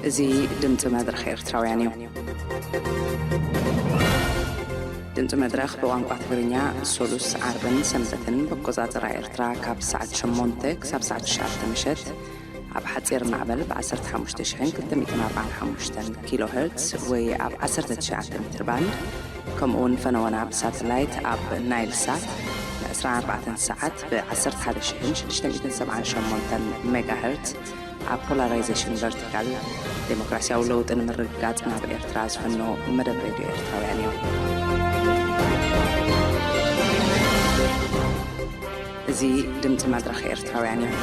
እዚ ድምፂ መድረኽ ኤርትራውያን እዩ። ድምፂ መድረኽ ብቋንቋ ትግርኛ ሶሉስ፣ ዓርብን ሰንበትን ብኣቆፃፅራ ኤርትራ ካብ ሰዓት ሸሞንተ ክሳብ ሰዓት ትሽዓተ ምሸት ኣብ ሓፂር ማዕበል ብ ዓሰርተ ሓሙሽተ ሽሕን ክልተ ሚእትን ኣርባዓን ሓሙሽተን ኪሎ ሄርትስ ወይ ኣብ ዓሰርተ ትሽዓተ ሜትር ባንድ፣ ከምኡ እውን ፈነወና ብሳተላይት ኣብ ናይል ሳት ን ዕስራን ኣርባዕተን ሰዓት ብ ዓሰርተ ሓደ ሽሕን ሽዱሽተ ሚእትን ሰብዓን ሸሞንተን ሜጋ ሄርትስ ኣብ ፖላራይዜሽን ቨርቲካል፣ ዴሞክራሲያዊ ለውጢ ንምርግጋጽ ናብ ኤርትራ ዝፍኖ መደብ ሬድዮ ኤርትራውያን እዩ። እዚ ድምጺ መድረኽ ኤርትራውያን እዩ።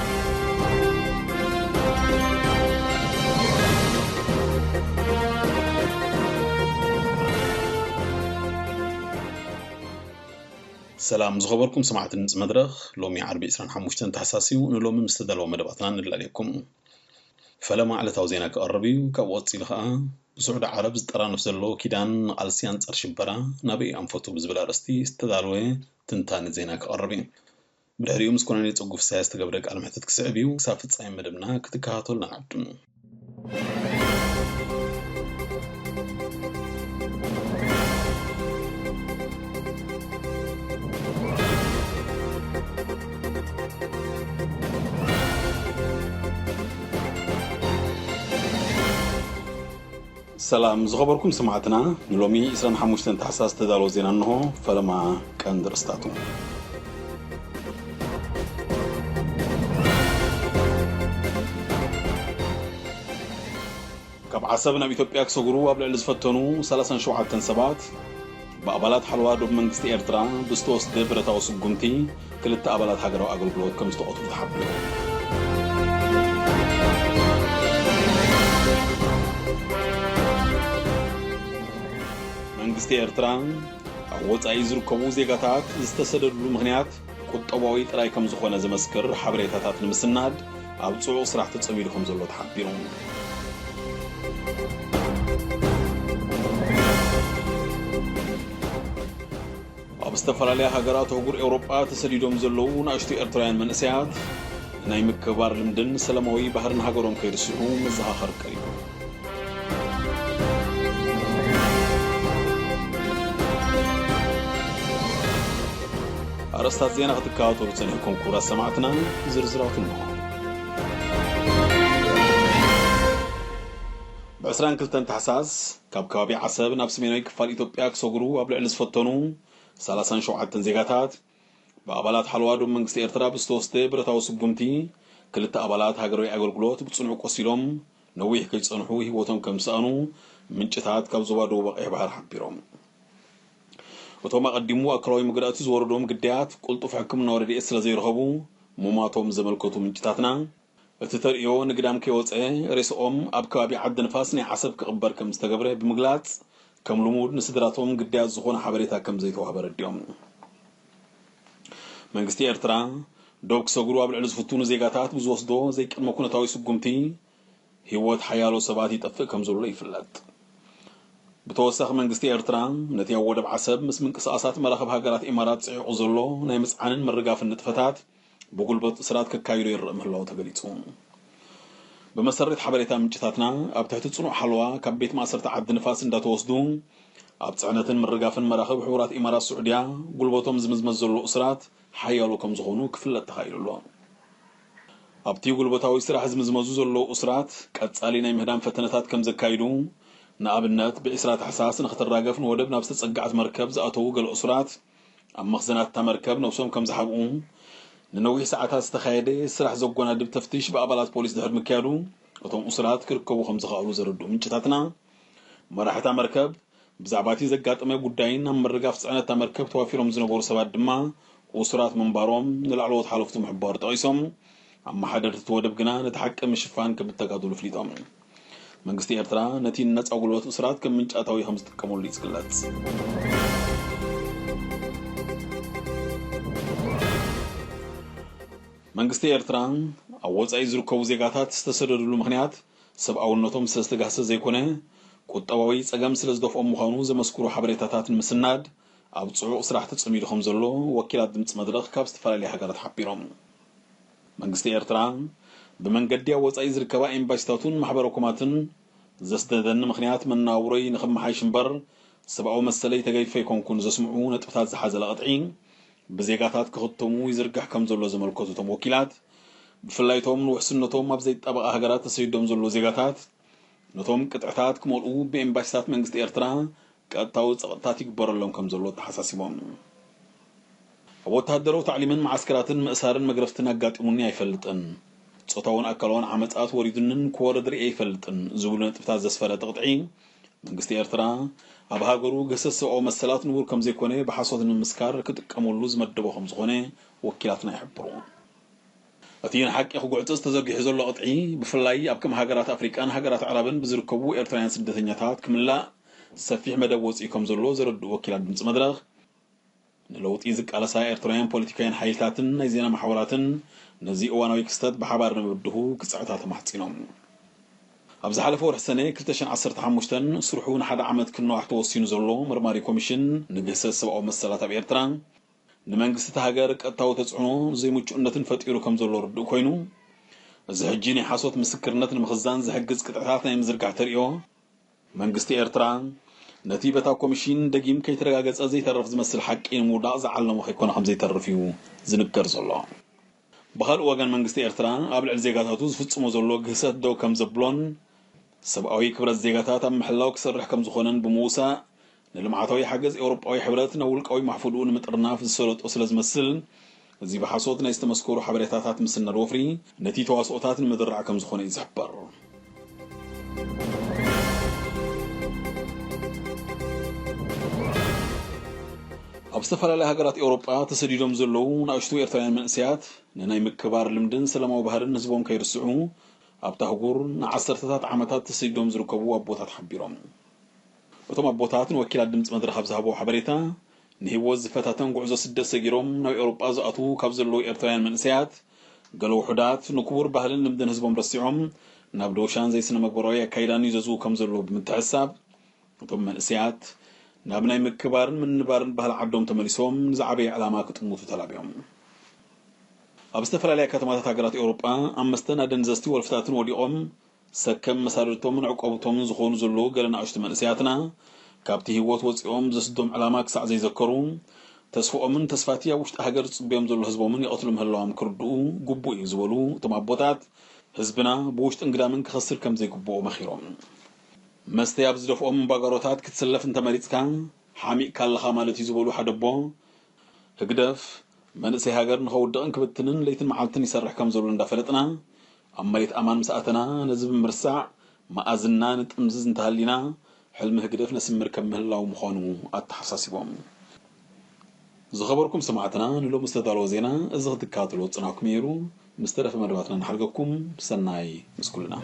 ሰላም ዝኸበርኩም ሰማዕቲ ድምፂ መድረኽ፣ ሎሚ ዓርቢ ዕስራን ሓሙሽተን ታሕሳስ እዩ። ንሎሚ ምስ ተዳለወ መደባትና ንላለየኩም። ፈለማ ዕለታዊ ዜና ክቐርብ እዩ። ካብኡ ቀፂሉ ኸዓ ብስዑዲ ዓረብ ዝጠራነፍ ዘሎ ኪዳን ንቓልሲ ኣንጻር ሽበራ ናበይ ኣንፈቱ ብዝብል ኣርእስቲ ዝተዳለወ ትንታነ ዜና ክቐርብ እዩ። ብድሕሪኡ ምስ ኮሎኔል ጸጉ ፍስሃየ ዝተገብረ ቃለ መሕትት ክስዕብ እዩ። ክሳብ ፍጻሜ መደብና ክትከታተሉና ንዓዱ። ሰላም ዝኸበርኩም ሰማዕትና፣ ንሎሚ ዕስራን ሓሙሽተን ታሕሳስ ዝተዳለወ ዜና እንሆ። ፈለማ ቀንዲ ርእስታቱ። ካብ ዓሰብ ናብ ኢትዮጵያ ክሰግሩ ኣብ ልዕሊ ዝፈተኑ ሰላሳን ሸውዓተን ሰባት ብኣባላት ሓለዋ ዶብ መንግስቲ ኤርትራ ብዝተወስደ ብረታዊ ስጉምቲ ክልተ ኣባላት ሃገራዊ ኣገልግሎት ከም ዝተቐትሉ ተሓቢሩ። መንግስቲ ኤርትራ ኣብ ወጻኢ ዝርከቡ ዜጋታት ዝተሰደድሉ ምኽንያት ቁጠባዊ ጥራይ ከም ዝኾነ ዘመስክር ሓበሬታታት ንምስናድ ኣብ ጽዑቕ ስራሕ ተጸሚዱ ከም ዘሎ ተሓቢሩ። ኣብ ዝተፈላለያ ሃገራት ኣህጉር ኤውሮጳ ተሰዲዶም ዘለዉ ንኣሽቱ ኤርትራውያን መንእሰያት ንናይ ምክብባር ልምድን ሰላማዊ ባህርን ሃገሮም ከይርስዑ መዘኻኸሪ ቀሪቡ። ኣርእስታት ዜና ክትከታተሉ ጸኒሕኩም ክቡራት ሰማዕትና፣ ዝርዝራቱ እንሆ። ብ ዕስራን ክልተን ታሕሳስ ካብ ከባቢ ዓሰብ ናብ ሰሜናዊ ክፋል ኢትዮጵያ ክሰግሩ ኣብ ልዕሊ ዝፈተኑ ሰላሳን ሸውዓተን ዜጋታት ብኣባላት ሓለዋ ዶብ መንግስቲ ኤርትራ ብዝተወስደ ብረታዊ ስጉምቲ ክልተ ኣባላት ሃገራዊ ኣገልግሎት ብጽኑዕ ቆሲሎም ነዊሕ ከይጸንሑ ህይወቶም ከም ዝሰኣኑ ምንጭታት ካብ ዞባ ደቡብ ቀይሕ ባሕሪ ሓቢሮም። እቶም ኣቐዲሙ ኣካላዊ መጉዳእቲ ዝወረዶም ግዳያት ቅልጡፍ ሕክምናዊ ረድኤት ስለ ዘይረኸቡ ምሟቶም ዘመልከቱ ምንጭታትና፣ እቲ ተርእዮ ንግዳም ከይወጸ ሬስኦም ኣብ ከባቢ ዓዲ ንፋስ ናይ ዓሰብ ክቕበር ከም ዝተገብረ ብምግላጽ፣ ከም ልሙድ ንስድራቶም ግዳያት ዝኾነ ሓበሬታ ከም ዘይተዋህበ ኣረዲኦም። መንግስቲ ኤርትራ ዶብ ክሰግሩ ኣብ ልዕሊ ዝፍትኑ ዜጋታት ብዝወስዶ ዘይቅድመ ኩነታዊ ስጉምቲ ህይወት ሓያሎ ሰባት ይጠፍእ ከም ዘሎ ይፍለጥ። ብተወሳኺ መንግስቲ ኤርትራ ነቲ ኣብ ወደብ ዓሰብ ምስ ምንቅስቓሳት መራኽብ ሃገራት ኢማራት ጽዒቑ ዘሎ ናይ ምጽዓንን ምርጋፍን ንጥፈታት ብጉልበት እሱራት ከካይዶ ይረአ ምህላዉ ተገሊጹ። ብመሰረት ሓበሬታ ምንጭታትና፣ ኣብ ትሕቲ ጽኑዕ ሓለዋ ካብ ቤት ማእሰርቲ ዓዲ ንፋስ እንዳተወስዱ ኣብ ጽዕነትን ምርጋፍን መራኽብ ሕቡራት ኢማራት ስዑድያ ጉልበቶም ዝምዝመዝ ዘለዉ እሱራት ሓያሎ ከም ዝኾኑ ክፍለጥ ተኻኢሉ ኣሎ። ኣብቲ ጉልበታዊ ስራሕ ዝምዝመዙ ዘለዉ እሱራት ቀጻሊ ናይ ምህዳን ፈተነታት ከም ዘካይዱ፣ ንኣብነት ብዕስራ ታሕሳስ ንኽትራገፍ ንወደብ ናብ ዝተጸግዐት መርከብ ዝኣተዉ ገለ እሱራት ኣብ መኽዘናት እታ መርከብ ነብሶም ከም ዝሓብኡ፣ ንነዊሕ ሰዓታት ዝተኻየደ ስራሕ ዘጎናድብ ተፍትሽ ብኣባላት ፖሊስ ድሕሪ ምክያዱ፣ እቶም እሱራት ክርከቡ ከም ዝኸኣሉ ዘረድኡ ምንጭታትና፣ መራሕታ መርከብ ብዛዕባ እቲ ዘጋጠመ ጉዳይን ኣብ ምርጋፍ ጽዕነት እታ መርከብ ተዋፊሮም ዝነበሩ ሰባት ድማ እሱራት ምንባሮም ንላዕለዎት ሓለፍቱ ምሕባሩ ጠቒሶም፣ ኣመሓደርቲ እቲ ወደብ ግና ነቲ ሓቂ ምሽፋን ከም እተጋደሉ ኣፍሊጦም። መንግስቲ ኤርትራ ነቲ ንነጻ ጉልበት እሱራት ከም ምንጪ ኣታዊ ከም ዝጥቀመሉ እዩ ዝግለጽ። መንግስቲ ኤርትራ ኣብ ወጻኢ ዝርከቡ ዜጋታት ዝተሰደድሉ ምኽንያት ሰብኣውነቶም ስለ ዝተጋህሰ ዘይኮነ፣ ቁጠባዊ ጸገም ስለ ዝደፍኦም ምዃኑ ዘመስክሩ ሓበሬታታት ንምስናድ ኣብ ጽዑቕ ስራሕ ተጸሚዱ ከም ዘሎ ወኪላት ድምጺ መድረኽ ካብ ዝተፈላለያ ሃገራት ሓቢሮም። መንግስቲ ኤርትራ ብመንገዲ ኣብ ወጻኢ ዝርከባ ኤምባሲታቱን ማሕበረ ኮማትን ዘስደደኒ ምኽንያት መናውሮይ ንኽመሓይሽ እምበር ሰብኣዊ መሰለይ ተገይፈ ኣይኮንኩን ዘስምዑ ነጥብታት ዝሓዘለ ቅጥዒ ብዜጋታት ክኽተሙ ይዝርጋሕ ከም ዘሎ ዘመልከቱ እቶም ወኪላት፣ ብፍላይ እቶም ንውሕስነቶም ኣብ ዘይጣበቓ ሃገራት ተሰዲዶም ዘለዉ ዜጋታት ነቶም ቅጥዕታት ክመልኡ ብኤምባሲታት መንግስቲ ኤርትራ ቀጥታዊ ጸቕጥታት ይግበረሎም ከም ዘሎ ተሓሳሲቦም። ኣብ ወተሃደራዊ ታዕሊምን መዓስከራትን ምእሳርን መግረፍትን ኣጋጢሙኒ ኣይፈልጥን። ጾታውን ኣካላውን ዓመጻት ወሪዱንን ክወርድ ርእየ ኣይፈልጥን ዝብሉ ነጥብታት ዘስፈረ እቲ ቅጥዒ፣ መንግስቲ ኤርትራ ኣብ ሃገሩ ግህሰት ሰብኣዊ መሰላት ንቡር ከም ዘይኮነ ብሓሶት ንምምስካር ክጥቀመሉ ዝመደቦ ከም ዝኾነ ወኪላትና ይሕብሩ። እቲ ንሓቂ ክጉዕጽጽ ተዘርጊሑ ዘሎ ቅጥዒ፣ ብፍላይ ኣብ ከም ሃገራት ኣፍሪቃን ሃገራት ኣዕራብን ብዝርከቡ ኤርትራውያን ስደተኛታት ክምላእ ሰፊሕ መደብ ወጺኡ ከም ዘሎ ዘረድኡ ወኪላት ድምጺ መድረኽ፣ ንለውጢ ዝቃለሳ ኤርትራውያን ፖለቲካውያን ሓይልታትን ናይ ዜና ማሕበራትን ነዚ እዋናዊ ክስተት ብሓባር ንምብድሁ ክጽዕታ ተማሕጺኖም። ኣብ ዝሓለፈ ወርሒ ሰነ ክልተ ሽሕን ዓሰርተ ሓሙሽተን ስርሑ ንሓደ ዓመት ክንዋሕ ተወሲኑ ዘሎ መርማሪ ኮሚሽን ንግህሰት ሰብኣዊ መሰላት ኣብ ኤርትራ፣ ንመንግስቲ እታ ሃገር ቀጥታዊ ተጽዕኖ ዘይምቹእነትን ፈጢሩ ከም ዘሎ ርዱእ ኮይኑ፣ እዚ ሕጂ ናይ ሓሶት ምስክርነት ንምኽዛን ዝሕግዝ ቅጥዕታት ናይ ምዝርጋሕ ተርእዮ መንግስቲ ኤርትራ ነቲ በታ ኮሚሽን ደጊም ከይተረጋገጸ ዘይተርፍ ዝመስል ሓቂ ንምውዳቕ ዝዓለሞ ከይኮነ ከም ዘይተርፍ እዩ ዝንገር ዘሎ። ብኻልእ ወገን መንግስቲ ኤርትራ ኣብ ልዕሊ ዜጋታቱ ዝፍጽሞ ዘሎ ግህሰት ደው ከም ዘብሎን ሰብኣዊ ክብረት ዜጋታት ኣብ ምሕላው ክሰርሕ ከም ዝኾነን ብምውሳእ፣ ንልምዓታዊ ሓገዝ ኤውሮጳዊ ሕብረት ናብ ውልቃዊ ማሕፉድኡ ንምጥርናፍ ዝሰለጦ ስለ ዝመስል፣ እዚ ብሓሶት ናይ ዝተመስከሩ ሓበሬታታት ምስናድ ወፍሪ ነቲ ተዋስኦታት ንምድራዕ ከም ዝኾነ እዩ ዝሕበር። ኣብ ዝተፈላለያ ሃገራት ኤውሮጳ ተሰዲዶም ዘለዉ ንኣሽቱ ኤርትራውያን መንእሰያት ንናይ ምክባር ልምድን ሰላማዊ ባህርን ህዝቦም ከይርስዑ ኣብታ ኣህጉር ንዓሰርተታት ዓመታት ተሰዲዶም ዝርከቡ ኣቦታት ሓቢሮም። እቶም ኣቦታት ንወኪላት ድምጺ መድረኽ ኣብ ዝሃብዎ ሓበሬታ፣ ንህይወት ዝፈታተን ጉዕዞ ስደት ሰጊሮም ናብ ኤውሮጳ ዝኣትዉ ካብ ዘለዉ ኤርትራውያን መንእሰያት፣ ገለ ውሑዳት ንክቡር ባህልን ልምድን ህዝቦም ረሲዖም፣ ናብ ዶሻን ዘይስነ መግባራዊ ኣካይዳን ይዘዝዉ ከም ዘለዉ ብምትሕስሳብ፣ እቶም መንእሰያት ናብ ናይ ምክባርን ምንባርን ባህሊ ዓዶም ተመሊሶም ንዝዓበየ ዕላማ ክጥምቱ ተላብዮም። ኣብ ዝተፈላለያ ከተማታት ሃገራት ኤውሮጳ ኣብ መስተን ኣደንዘዝቲ ወልፍታትን ወዲቖም ሰከም መሳድርቶምን ዕቆብቶምን ዝኾኑ ዘለዉ ገለ ንኣሽቱ መንእሰያትና፣ ካብቲ ህይወት ወጺኦም ዘስዶም ዕላማ ክሳዕ ዘይዘከሩ፣ ተስፍኦምን ተስፋቲ ኣብ ውሽጢ ሃገር ዝጽበዮም ዘሎ ህዝቦምን ይቐትሉ ምህላዎም ክርድኡ ግቡእ እዩ ዝበሉ እቶም ኣቦታት፣ ህዝብና ብውሽጥን ግዳምን ክኸስር ከም ዘይግብኦ መኺሮም። መስተ ኣብ ዝደፍኦም እምባጋሮታት ክትስለፍ እንተመሪጽካ፣ ሓሚቕካ ኣለኻ ማለት እዩ ዝበሉ ሓደ ኣቦ፣ ህግደፍ መንእሰይ ሃገር ንኸውድቕን ክብትንን ለይትን መዓልትን ይሰርሕ ከም ዘሎ እንዳፈለጥና፣ ኣብ መሬት ኣማን ምስ ኣተና፣ ነዚ ብምርሳዕ፣ መኣዝና ንጥምዝዝ እንተሃሊና፣ ሕልሚ ህግደፍ ነስምር ከም ምህላው ምዃኑ ኣተሓሳሲቦም። ዝኸበርኩም ሰማዕትና፣ ንሎሚ ዝተዳለወ ዜና እዚ ክትከታተልዎ ዝጸናሕኩም ነይሩ። ምስ ተረፈ መደባትና ንሓልገኩም። ሰናይ ምስ ኩልና።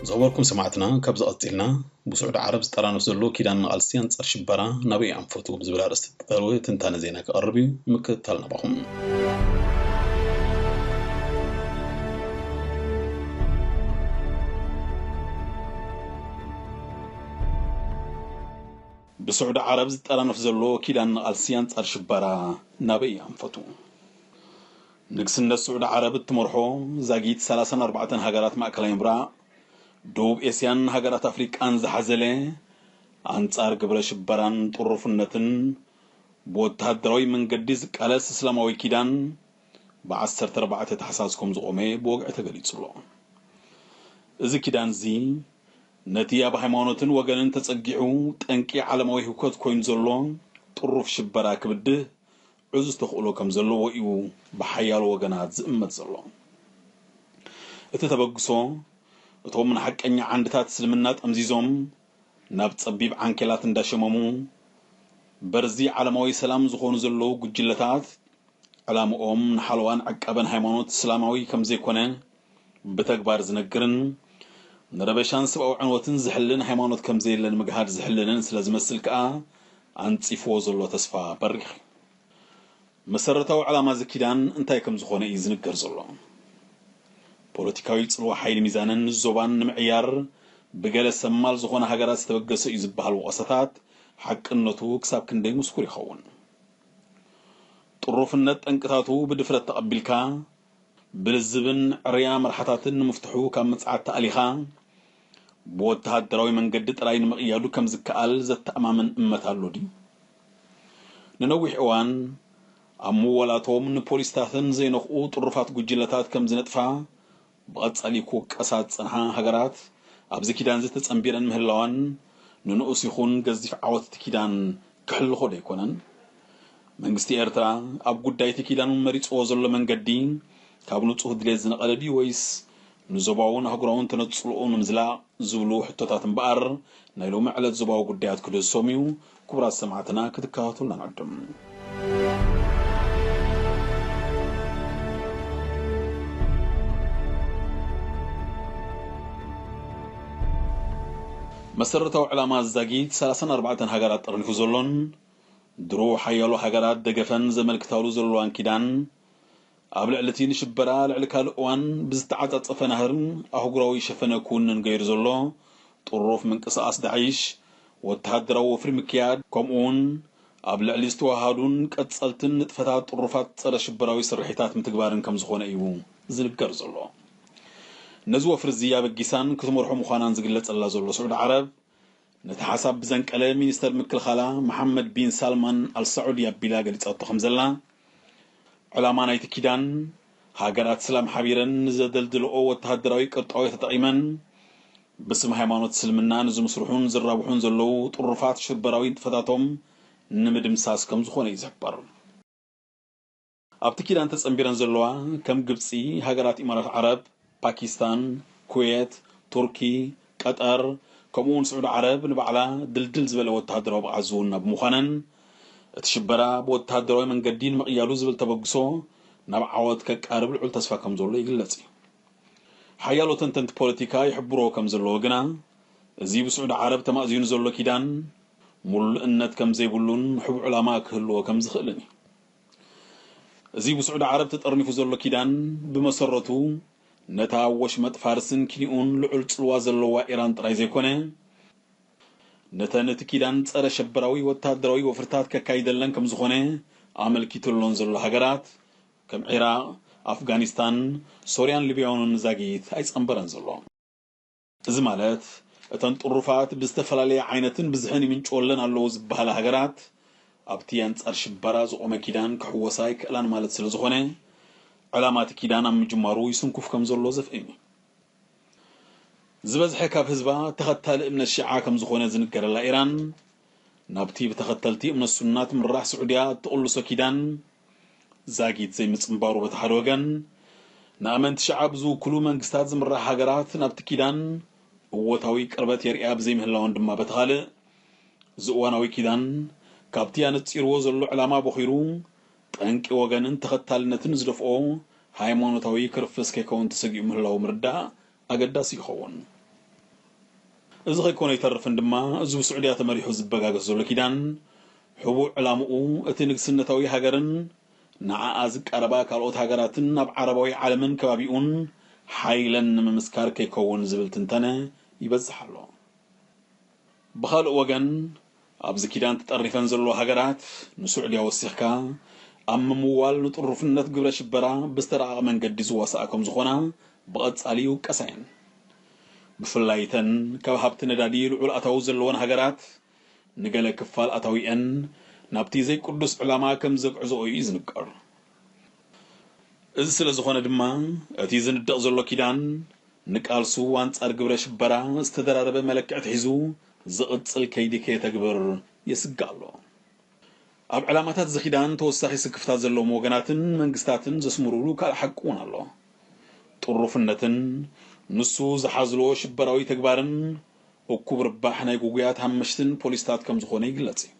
ዝኸበርኩም ሰማዕትና፣ ካብዚ ቀጺልና ብስዑዲ ዓረብ ዝጠራነፍ ዘሎ ኪዳን ንቓልሲ ኣንጻር ሽበራ ናበይ ኣንፈቱ ብዝብል ኣርእስቲ ዝተዳለወ ትንታነ ዜና ክቐርብ እዩ። ምክትታል ናባኹም። ብስዑዲ ዓረብ ዝጠራነፍ ዘሎ ኪዳን ንቓልሲ ኣንጻር ሽበራ ናበይ ኣንፈቱ? ንግስነት ስዑዲ ዓረብ እትመርሖ ዛጊት ሰላሳን ኣርባዕተን ሃገራት ማእከላይ ምብራቕ፣ ደቡብ ኤስያን ሃገራት ኣፍሪቃን ዝሓዘለ፣ ኣንጻር ግብረ ሽበራን ጥሩፍነትን ብወተሃደራዊ መንገዲ ዝቃለስ እስላማዊ ኪዳን፣ ብዓሰርተ ኣርባዕተ ታሕሳስ ከም ዝቖመ ብወግዒ ተገሊጹ ኣሎ። እዚ ኪዳን እዚ፣ ነቲ ኣብ ሃይማኖትን ወገንን ተጸጊዑ ጠንቂ ዓለማዊ ህውከት ኮይኑ ዘሎ ጥሩፍ ሽበራ ክብድህ ዕዙዝ ተኽእሎ ከም ዘለዎ እዩ ብሓያሎ ወገናት ዝእመት ዘሎ። እቲ ተበግሶ፣ እቶም ንሓቀኛ ዓንድታት እስልምና ጠምዚዞም፣ ናብ ጸቢብ ዓንኬላት እንዳሸመሙ፣ በርዚ ዓለማዊ ሰላም ዝኾኑ ዘለዉ ጉጅለታት፣ ዕላምኦም ንሓለዋን ዕቀበን ሃይማኖት እስላማዊ ከም ዘይኮነ ብተግባር ዝነግርን፣ ንረበሻን ሰብኣዊ ዕንወትን ዝሕልን ሃይማኖት ከም ዘየለ ንምግሃድ ዝሕልንን ስለ ዝመስል ከኣ፣ ኣንጺፍዎ ዘሎ ተስፋ በሪኽ እዩ። መሰረታዊ ዕላማ እዚ ኪዳን እንታይ ከም ዝኾነ እዩ ዝንገር ዘሎ። ፖለቲካዊ ጽልዋ ሓይሊ ሚዛንን ዞባን ንምዕያር፣ ብገለ ሰማል ዝኾነ ሃገራት ዝተበገሰ እዩ ዝበሃል ወቐሰታት ሓቅነቱ ክሳብ ክንደይ ምስኩር ይኸውን? ጥሩፍነት ጠንቅታቱ ብድፍረት ተቐቢልካ፣ ብልዝብን ዕርያ መርሓታትን ንምፍትሑ ካብ ምጽዓት ተኣሊኻ፣ ብወተሃደራዊ መንገዲ ጥራይ ንምቕያዱ ከም ዝከኣል ዘተኣማምን እመት ኣሎ ድዩ? ንነዊሕ እዋን ኣብ ምወላቶም ንፖሊስታትን ዘይነኽኡ ጥሩፋት ጉጅለታት ከም ዝነጥፋ ብቐጻሊ ክውቀሳ ዝጸንሓ ሃገራት፣ ኣብዚ ኪዳንዚ ተጸንቢረን ምህላዋን፣ ንንኡስ ይኹን ገዚፍ ዓወት እቲ ኪዳን ክሕልኾ ዶ ኣይኮነን? መንግስቲ ኤርትራ ኣብ ጉዳይ እቲ ኪዳን መሪጽዎ ዘሎ መንገዲ፣ ካብ ንጹህ ድሌት ዝነቐለ ድዩ ወይስ ንዞባውን ኣህጉራውን ተነጽሎኡ ንምዝላቕ ዝብሉ ሕቶታት እምበኣር፣ ናይ ሎሚ ዕለት ዞባዊ ጉዳያት ክድህሶም እዩ። ክቡራት ሰማዕትና ክትከታተሉና ንዕድም። መሰረታዊ ዕላማ ዛጊት ሰላሳን ኣርባዕተን ሃገራት ጠርኒፉ ዘሎን ድሮ ሓያሎ ሃገራት ደገፈን ዘመልክታሉ ዘለዋን ኪዳን፣ ኣብ ልዕሊ እቲ ንሽበራ ልዕሊ ካልእ እዋን ብዝተዓጻጸፈ ናህርን ኣህጉራዊ ሸፈነ ክውንን ገይሩ ዘሎ ጥሩፍ ምንቅስቓስ ዳዒሽ፣ ወተሃደራዊ ወፍሪ ምክያድ፣ ከምኡውን ኣብ ልዕሊ ዝተዋሃዱን ቀጸልትን ንጥፈታት ጥሩፋት ጸረ ሽበራዊ ስርሒታት ምትግባርን ከም ዝኾነ እዩ ዝንገር ዘሎ። ነዚ ወፍሪ እዚ ኣበጊሳን ክትመርሖ ምዃናን ዝግለጸላ ዘሎ ስዑዲ ዓረብ፣ ነቲ ሓሳብ ብዘንቀለ ሚኒስተር ምክልኻላ መሓመድ ቢን ሳልማን ኣልሳዑዲ ኣቢላ ገሊጻቶ ከም ዘላ፣ ዕላማ ናይቲ ኪዳን፣ ሃገራት እስላም ሓቢረን ንዘደልድልኦ ወተሃደራዊ ቅርጣዊ ተጠቒመን፣ ብስም ሃይማኖት እስልምና ንዝምስርሑን ዝራብሑን ዘለዉ ጥሩፋት ሽበራዊ ንጥፈታቶም ንምድምሳስ ከም ዝኾነ እዩ ዝሕበር። ኣብቲ ኪዳን ተጸንቢረን ዘለዋ ከም ግብጺ፣ ሃገራት ኢማራት ዓረብ፣ ፓኪስታን፣ ኩዌት፣ ቱርኪ፣ ቀጠር፣ ከምኡውን ስዑዲ ዓረብ ንባዕላ ድልድል ዝበለ ወተሃደራዊ ብቕዓት ዝውና ብምዃነን፣ እቲ ሽበራ ብወተሃደራዊ መንገዲ ንምቕያዱ ዝብል ተበግሶ ናብ ዓወት ከቃርብ ልዑል ተስፋ ከም ዘሎ ይግለጽ እዩ። ሓያሎ ተንተንቲ ፖለቲካ ይሕብርዎ ከም ዘለዎ ግና፣ እዚ ብስዑዲ ዓረብ ተማእዚኑ ዘሎ ኪዳን፣ ምሉእነት ከም ዘይብሉን ሕቡእ ዕላማ ክህልዎ ከም ዝኽእልን እዩ። እዚ ብስዑዲ ዓረብ ተጠርኒፉ ዘሎ ኪዳን፣ ብመሰረቱ ነታ ኣብ ወሽመጥ ፋርስን ኪኒኡን ልዑል ጽልዋ ዘለዋ ኢራን ጥራይ ዘይኮነ፣ ነተን እቲ ኪዳን ጸረ ሸበራዊ ወተሃደራዊ ወፍርታት ከካይደለን ከም ዝኾነ ኣመልኪቱለን ዘሎ ሃገራት፣ ከም ዒራቕ፣ ኣፍጋኒስታን፣ ሶርያን ሊብያውን ዛጊት ኣይጸንበረን ዘሎ። እዚ ማለት፣ እተን ጥሩፋት ብዝተፈላለየ ዓይነትን ብዝሕን ይምንጭወለን ኣለዉ ዝበሃላ ሃገራት፣ ኣብቲ ኣንጻር ሽበራ ዝቖመ ኪዳን ክሕወሳ ኣይክእላን ማለት ስለ ዝኾነ፣ ዕላማ እቲ ኪዳን ኣብ ምጅማሩ ይስንኩፍ ከም ዘሎ ዘፍእም እዩ። ዝበዝሐ ካብ ህዝባ ተኸታሊ እምነት ሺዓ ከም ዝኾነ ዝንገረላ ኢራን፣ ናብቲ ብተኸተልቲ እምነት ሱና ትምራሕ ስዑድያ እትቕልሶ ኪዳን ዛጊት ዘይምጽንባሩ በቲ ሓደ ወገን፣ ንኣመንቲ ሺዓ ብዝውክሉ መንግስታት ዝምራሕ ሃገራት ናብቲ ኪዳን እወታዊ ቅርበት የርእያ ብዘይምህላወን ድማ በቲ ካልእ፣ እዚ እዋናዊ ኪዳን ካብቲ ኣነጺርዎ ዘሎ ዕላማ ቦኺሩ፣ ጠንቂ ወገንን ተኸታልነትን ዝደፍኦ ሃይማኖታዊ ክርፍስ ከይከውን ተሰጊኡ ምህላዉ ምርዳእ ኣገዳሲ ይኸውን። እዚ ከይኮነ ኣይተርፍን ድማ፣ እዚ ብስዑድያ ተመሪሑ ዝበጋገስ ዘሎ ኪዳን፣ ሕቡእ ዕላምኡ እቲ ንግስነታዊ ሃገርን ንዓኣ ዝቃረባ ካልኦት ሃገራትን ናብ ዓረባዊ ዓለምን ከባቢኡን ሓይለን ንምምስካር ከይከውን ዝብል ትንተነ ይበዝሕ ኣሎ። ብኻልእ ወገን፣ ኣብዚ ኪዳን ተጠርኒፈን ዘለዋ ሃገራት፣ ንስዑድያ ወሲኽካ፣ ኣብ ምምዋል ንጥሩፍነት ግብረ ሽበራ ብዝተራቐቐ መንገዲ ዝዋስኣ ከም ዝኾና ብቐጻሊ ይውቀሳ እየን። ብፍላይ እተን ካብ ሃብቲ ነዳዲ ልዑል ኣታዊ ዘለወን ሃገራት፣ ንገለ ክፋል ኣታዊአን ናብቲ ዘይቅዱስ ዕላማ ከም ዘግዕዝኦ እዩ ዝንገር። እዚ ስለ ዝኾነ ድማ፣ እቲ ዝንደቕ ዘሎ ኪዳን ንቃልሱ ኣንጻር ግብረ ሽበራ ዝተደራረበ መለክዕቲ ሒዙ ዝቕጽል ከይዲ ከየተግብር የስግእ ኣሎ። ኣብ ዕላማታት እዚ ኪዳን ተወሳኺ ስክፍታ ዘለዎም ወገናትን መንግስታትን ዘስምሩሉ ካልእ ሓቂ እውን ኣሎ። ጥሩፍነትን ንሱ ዝሓዝሎ ሽበራዊ ተግባርን እኩብ ርባሕ ናይ ጉጉያት ሃመሽትን ፖሊስታት ከም ዝኾነ ይግለጽ እዩ።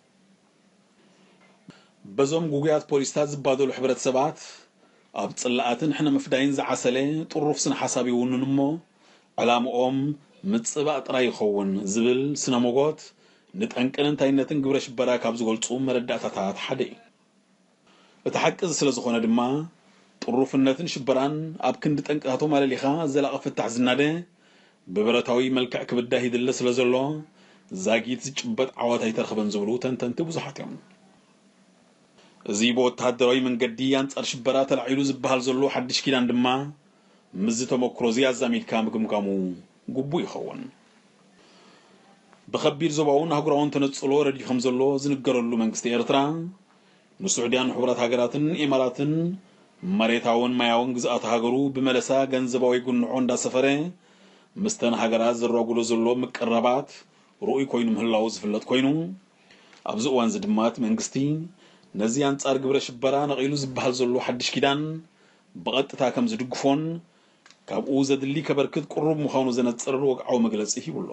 በዞም ጉጉያት ፖሊስታት ዝባደሉ ሕብረተሰባት፣ ኣብ ጽላኣትን ሕነ ምፍዳይን ዝዓሰለ ጥሩፍ ስነ ሓሳብ ይውንን እሞ፣ ዕላምኦም ምጽባእ ጥራይ ይኸውን ዝብል ስነ ሞጎት፣ ንጠንቅን እንታይነትን ግብረ ሽበራ ካብ ዝገልጹ መረዳእታታት ሓደ እዩ። እቲ ሓቂ እዚ ስለ ዝኾነ ድማ፣ ጥሩፍነትን ሽበራን ኣብ ክንዲ ጠንቅታቶም ኣለሊኻ ዘላቒ ፍታሕ ዝናደ፣ ብብረታዊ መልክዕ ክብዳህ ይድለ ስለ ዘሎ፣ ዛጊት ዝጭበጥ ዓወት ኣይተረኽበን ዝብሉ ተንተንቲ ብዙሓት እዮም። እዚ ብወተሃደራዊ መንገዲ ኣንጻር ሽበራ ተላዒሉ ዝበሃል ዘሎ ሓድሽ ኪዳን ድማ፣ ምስዚ ተመክሮዚ ኣዛሚድካ ምግምጋሙ ግቡእ ይኸውን። ብኸቢድ ዞባውን ኣህጉራውን ተነጽሎ ረዲኡ ከም ዘሎ ዝንገረሉ መንግስቲ ኤርትራ፣ ንስዑድያን ሕቡራት ሃገራትን ኢማራትን መሬታውን ማያውን ግዝኣት ሃገሩ ብመለሳ ገንዘባዊ ጉንዖ እንዳሰፈረ፣ ምስተን ሃገራት ዘራጉዶ ዘሎ ምቅርራባት ርኡይ ኮይኑ ምህላዉ ዝፍለጥ ኮይኑ፣ ኣብዚ እዋንዚ ድማ እቲ መንግስቲ ነዚ ኣንጻር ግብረ ሽበራ ነቒሉ ዝበሃል ዘሎ ሓድሽ ኪዳን ብቐጥታ ከም ዝድግፎን ካብኡ ዘድሊ ከበርክት ቅሩብ ምዃኑ ዘነጽር ወግዓዊ መግለጺ ሂቡ ኣሎ።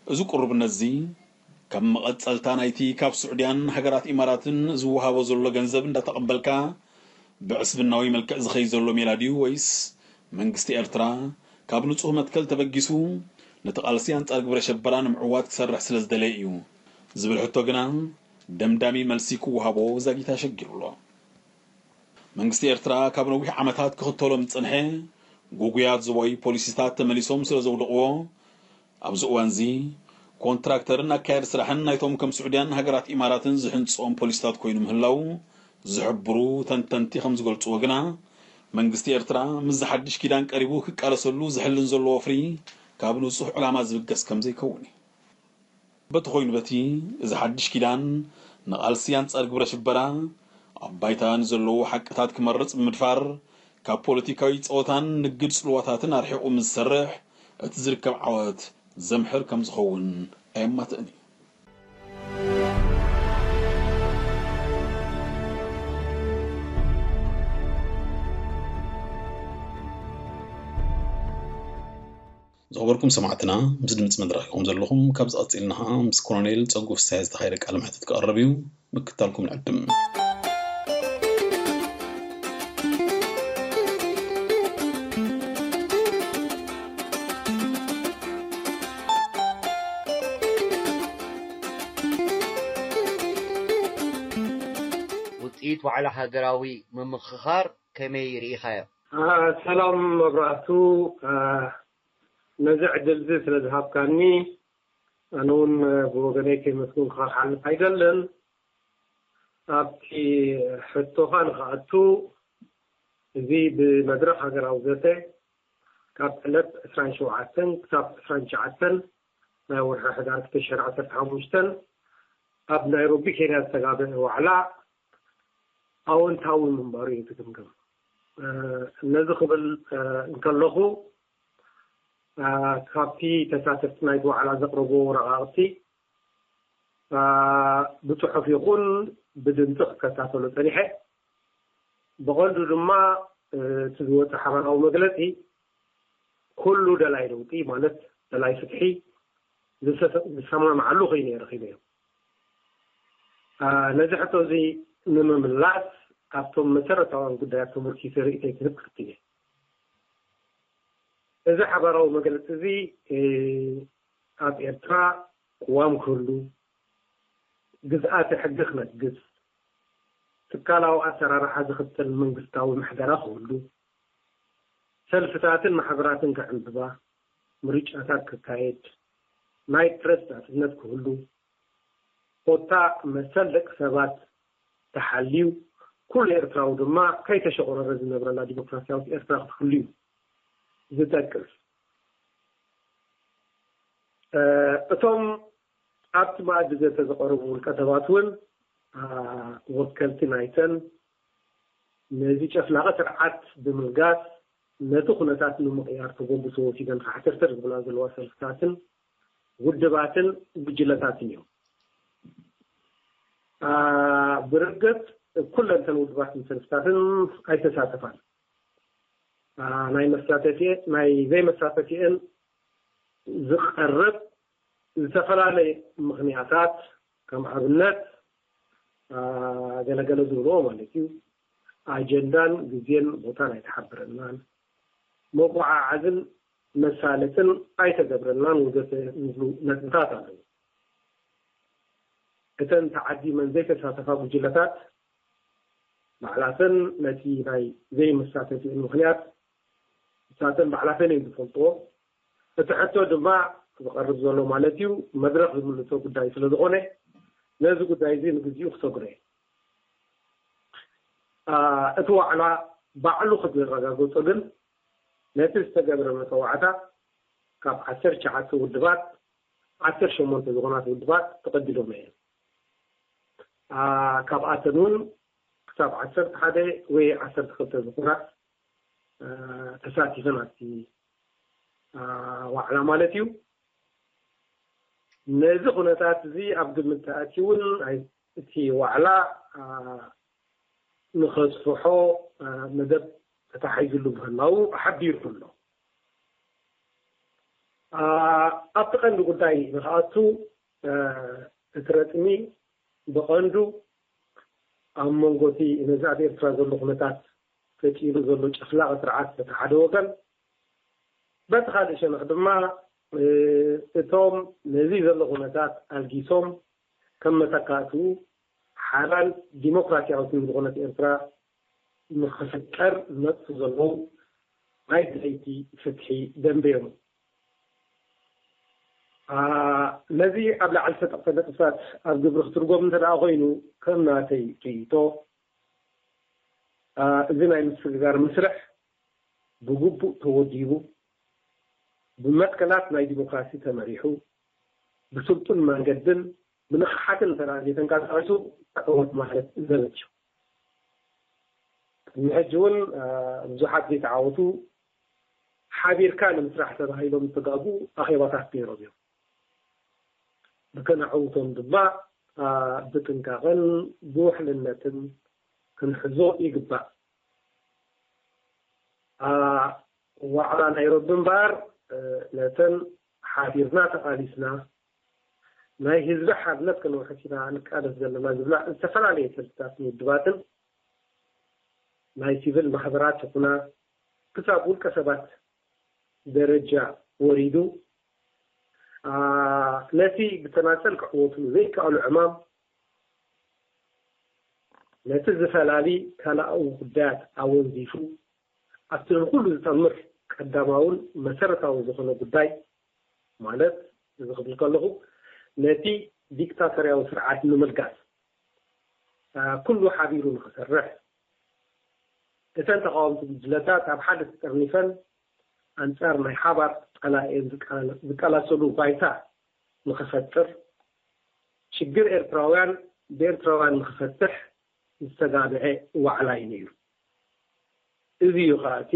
እዚ ቅሩብነትዚ ከም መቐጸልታ ናይቲ ካብ ስዑድያን ሃገራት ኢማራትን ዝወሃቦ ዘሎ ገንዘብ እንዳተቐበልካ ብዕስብናዊ መልክዕ ዝኸይድ ዘሎ ሜላ ድዩ ወይስ መንግስቲ ኤርትራ ካብ ንጹህ መትከል ተበጊሱ ነቲ ቃልሲ ኣንጻር ግብረ ሸበራ ንምዕዋት ክሰርሕ ስለ ዝደለየ እዩ ዝብል ሕቶ ግና ደምዳሚ መልሲ ክወሃቦ ዛጊት ኣሸጊሩ ኣሎ። መንግስቲ ኤርትራ ካብ ነዊሕ ዓመታት ክኽተሎም ዝጸንሐ ጉጉያት ዞባዊ ፖሊሲታት ተመሊሶም ስለ ዘውደቕዎ፣ ኣብዚ እዋንዚ ኮንትራክተርን ኣካያዲ ስራሕን ናይቶም ከም ስዑድያን ሃገራት ኢማራትን ዝሕንጽኦም ፖሊሲታት ኮይኑ ምህላው ዝሕብሩ ተንተንቲ ከም ዝገልጽዎ ግና፣ መንግስቲ ኤርትራ ምስዚ ሓድሽ ኪዳን ቀሪቡ ክቃለሰሉ ዝሕልን ዘሎ ወፍሪ ካብ ንጹህ ዕላማ ዝብገስ ከም ዘይከውን እዩ። በቲ ኮይኑ በቲ፣ እዚ ሓድሽ ኪዳን ንቓልሲ ኣንጻር ግብረ ሽበራ ኣብ ባይታ ንዘለዉ ሓቅታት ክመርጽ ብምድፋር፣ ካብ ፖለቲካዊ ጸወታን ንግድ ጽልዋታትን ኣርሒቑ ምስ ዝሰርሕ፣ እቲ ዝርከብ ዓወት ዘምሕር ከም ዝኸውን ኣየማትእን እዩ። ዝኸበርኩም ሰማዕትና፣ ምስ ድምፂ መድረኽ ኢኹም ዘለኹም። ካብዚ ቀፂልና ኸዓ ምስ ኮሎኔል ፀጉ ፍስሐ ዝተኻየደ ቃለ መሕትት ክቐርብ እዩ። ምክታልኩም ንዕድም። ውፅኢት ዋዕላ ሃገራዊ ምምኽኻር ከመይ ርኢኻዮ? ሰላም መብራህቱ፣ ነዚ ዕድል እዚ ስለ ዝሃብካኒ ኣነ እውን ብወገነይ ከመስግንካ ክሓልፍ ኣይደልን። ኣብቲ ሕቶኻ ንክኣቱ፣ እዚ ብመድረኽ ሃገራዊ ዘተ ካብ ዕለት ዕስራን ሸውዓተን ክሳብ ዕስራን ትሽዓተን ናይ ወርሒ ሕዳር ክልተ ሽሕን ዓሰርተ ሓሙሽተን ኣብ ናይሮቢ ኬንያ ዝተጋብአ ዋዕላ ኣወንታዊ ምንባሩ እዩ ዝግምገም። ነዚ ክብል እንከለኹ ካብቲ ተሳተፍቲ ናይቲ ዋዕላ ዘቕረብዎ ወረቓቕቲ ብፅሑፍ ይኹን ብድምፂ ክከታተሎ ፀኒሐ። ብቐንዱ ድማ እቲ ዝወፀ ሓባራዊ መግለፂ ኩሉ ደላይ ለውጢ ማለት ደላይ ፍትሒ ዝሰማምዓሉ ኮይኑ እየ ረኺበዮ። ነዚ ሕቶ እዚ ንምምላስ ካብቶም መሰረታውያን ጉዳያት ተመርኪሰ ርእይቶይ ክህብ ክፍትን እየ። እዚ ሓባራዊ መግለፂ እዚ ኣብ ኤርትራ ቅዋም ክህሉ፣ ግዝኣተ ሕጊ ክነግስ፣ ትካላዊ ኣሰራርሓ ዝኽተል መንግስታዊ ምሕደራ ክህሉ፣ ሰልፍታትን ማሕበራትን ክዕንብባ፣ ምርጫታት ክካየድ፣ ናይ ፕረስ ናፅነት ክህሉ፣ ኮታ መሰል ደቂ ሰባት ተሓልዩ፣ ኩሉ ኤርትራዊ ድማ ከይተሸቑረረ ዝነብረላ ዲሞክራሲያዊት ኤርትራ ክትህሉ እዩ ዝጠቅስ። እቶም ኣብቲ መኣዲ ዘተ ዝቐረቡ ውልቀ ሰባት እውን ወከልቲ ናይተን ነዚ ጨፍላቒ ስርዓት ብምልጋስ ነቲ ኩነታት ንምቕያር ተበግሶ ወሲደን ካሕተርተር ዝብላ ዘለዋ ሰልፍታትን ውድባትን ጉጅለታትን እዮም። ብርግጽ ኩለን እተን ውድባትን ሰልፍታትን ኣይተሳተፋን። ናይ መሳተፊ ናይ ዘይመሳተፊአን ዝቐርብ ዝተፈላለየ ምኽንያታት ከም ኣብነት ገለገለ ዝብልዎ ማለት እዩ ኣጀንዳን ግዜን ቦታን ኣይተሓበረናን፣ መጓዓዓዝን መሳለጥን ኣይተገብረናን ወዘተ ዝብሉ ነጥብታት ኣለዉ። እተን ተዓዲመን ዘይተሳተፋ ጉጅለታት ባዕላተን ነቲ ናይ ዘይመሳተፊአን ምኽንያት ንሳተን ባዕላተን እየን ዝፈልጥዎ። እቲ ሕቶ ድማ ዝቐርብ ዘሎ ማለት እዩ፣ መድረኽ ዝምልሶ ጉዳይ ስለ ዝኾነ፣ ነዚ ጉዳይ እዚ ንግዚኡ ክሰጉረ። እቲ ዋዕላ ባዕሉ ክዘረጋገጾ ግን፣ ነቲ ዝተገብረ መጸዋዕታ ካብ ዓሰርተ ትሽዓተ ውድባት፣ ዓሰርተ ሸሞንተ ዝኾናት ውድባት ተቐቢሎም እየን። ካብኣተን እውን ክሳብ ዓሰርተ ሓደ ወይ ዓሰርተ ክልተ ዝኾናት ተሳቲፈን ኣብቲ ዋዕላ ማለት እዩ። ነዚ ኩነታት እዚ ኣብ ግምት ተኣትዩ እውን፣ እቲ ዋዕላ ንኸስፍሖ መደብ ተታሒዙሉ ምህላዉ ሓቢሩ ኣሎ። ኣብቲ ቀንዲ ጉዳይ ንኽኣቱ፣ እቲ ረጽሚ ብቐንዱ ኣብ መንጎ እቲ ነዚ ኣብ ኤርትራ ዘሎ ኩነታት ፈጢሩ ዘሎ ጨፍላቒ ስርዓት በቲ ሓደ ወገን፣ በቲ ካልእ ሸነኽ ድማ እቶም ነዚ ዘሎ ኩነታት ኣልጊሶም ከም መተካእትኡ ሓራን ዲሞክራሲያዊትን ዝኾነት ኤርትራ ንኽፍጠር ዝነጥፉ ዘለዉ ናይ ድሕይቲ ፍትሒ ደንበዮም። ነዚ ኣብ ላዕሊ ዝተጠቕሰ ነጥብታት ኣብ ግብሪ ክትርጎም እንተ ደኣ ኮይኑ፣ ከም ናተይ ርእይቶ፣ እዚ ናይ ምስግጋር መስርሕ ብግቡእ ተወዲቡ፣ ብመትከላት ናይ ዲሞክራሲ ተመሪሑ፣ ብስልጡን መንገድን ብንቕሓትን እንተ ደኣ ዘይተንቀሳቒሱ፣ ዕወት ማለት ዘበት እዩ። ቅድሚ ሕጂ እውን ብዙሓት ዘይተዓወቱ ሓቢርካ ንምስራሕ ተባሂሎም ዝተጋግኡ ኣኼባታት ነይሮም እዮም። ንከነዕውቶም ድማ ብጥንቃቐን ብውሕልነትን ክንሕዞ ይግባእ። ዋዕላ ናይሮቢ እምበኣር ነተን ሓቢርና ተቓሊስና ናይ ህዝቢ ሓርነት ከነውሕስ ኢና ንቃለስ ዘለና ዝብላ ዝተፈላለየ ሰልፍታትን ውድባትን ናይ ሲቪል ማሕበራት ይኹና ክሳብ ውልቀ ሰባት ደረጃ ወሪዱ፣ ነቲ ብተናጸል ክዕወቱ ዘይከኣሉ ዕማም፣ ነቲ ዝፈላሊ ካልኣዊ ጉዳያት ኣወንዚፉ፣ ኣብቲ ንኹሉ ዝጠምር ቀዳማውን መሰረታዊ ዝኾነ ጉዳይ፣ ማለት፣ እዚ ክብል ከለኹ፣ ነቲ ዲክታቶርያዊ ስርዓት ንምልጋስ፣ ኩሉ ሓቢሩ ንኽሰርሕ፣ እተን ተቓወምቲ ጉጅለታት ኣብ ሓደ ተጠርኒፈን ኣንጻር ናይ ሓባር ጸላኤን ዝቃላሰሉ ባይታ ንኽፈጥር፣ ሽግር ኤርትራውያን ብኤርትራውያን ንኽፈትሕ ዝተጋብዐ ዋዕላ እዩ ነይሩ። እዚ እዩ ከዓ እቲ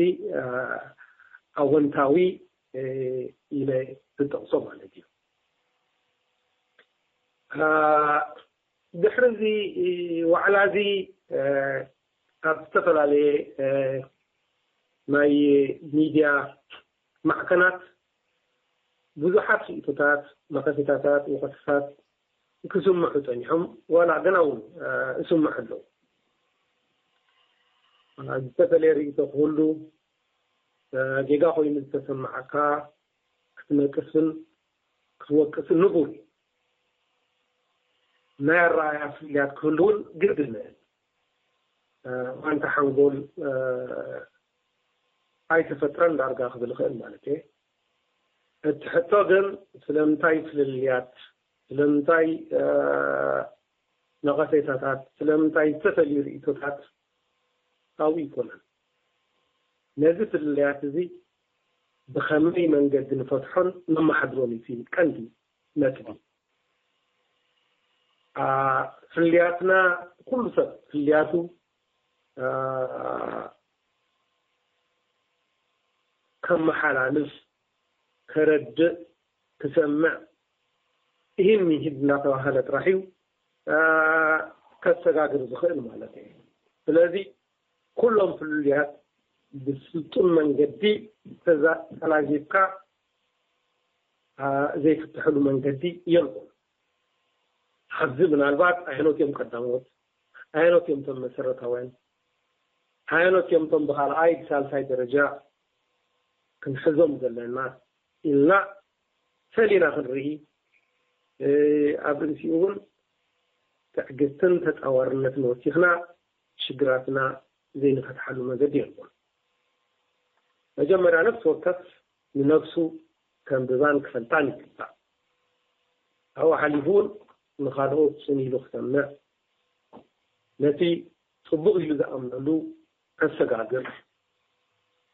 ኣወንታዊ ኢለ ዝጠቕሶ ማለት እዩ። ድሕሪ እዚ ዋዕላ እዚ ኣብ ዝተፈላለየ ናይ ሚድያ ማዕከናት ብዙሓት ርእይቶታት፣ ነቐፌታታት፣ ወቐሳታት ክስምዑ ጸኒሖም፣ ዋላ ገና እውን ይስምዑ ኣለዉ። ዝተፈለየ ርእይቶ ክህሉ፣ ጌጋ ኮይኑ ዝተሰማዓካ ክትነቅፍን ክትወቅስን ንቡር እዩ። ናይ ኣረኣእያ ፍልልያት ክህሉ እውን ግድን እዩ። ዋንታ ሓንጎል ኣይተፈጥረን ዳርጋ ክብል እኽእል ማለት እየ። እቲ ሕቶ ግን ስለምንታይ ፍልልያት፣ ስለምንታይ ነቐፌታታት፣ ስለምንታይ ዝተፈልዩ ርእይቶታት ኣብኡ ኣይኮነን። ነዚ ፍልልያት እዚ ብኸመይ መንገዲ ንፈትሖን ነመሓድሮን እዩ እቲ ቀንዲ ነጥቢ። ፍልልያትና ኩሉ ሰብ ፍልልያቱ ከመሓላልፍ፣ ከረድእ፣ ክሰምዕ፣ ይህን ይህን እናተባህለ ጥራሕ እዩ ከሰጋግር ዝኽእል ማለት እዩ። ስለዚ ኩሎም ፍልልያት ብስልጡን መንገዲ ተዛ-፣ ተላዚብካ ዘይፍትሐሉ መንገዲ የልቦን። ኣብዚ ምናልባት ኣየኖት እዮም ቀዳሞት፣ ኣየኖት እዮም እቶም መሰረታውያን፣ ኣየኖት እዮም እቶም ብኻልኣይ ብሳልሳይ ደረጃ ክንሕዞም ዘለና ኢልና ፈሊና ክንርኢ፣ ኣብ ርእሲኡ እውን ትዕግስትን ተጻዋርነትን ወሲኽና ሽግራትና ዘይንፈትሓሉ መገዲ የልቦን። መጀመርያ ነፍሲ ወከፍ ንነፍሱ ከንብባን ክፈልጣን ይግባእ። ኣብኡ ሓሊፉ እውን ንኻልኦት ጽን ኢሉ ክሰምዕ፣ ነቲ ጽቡቕ ኢሉ ዝኣምነሉ ከሰጋግር፣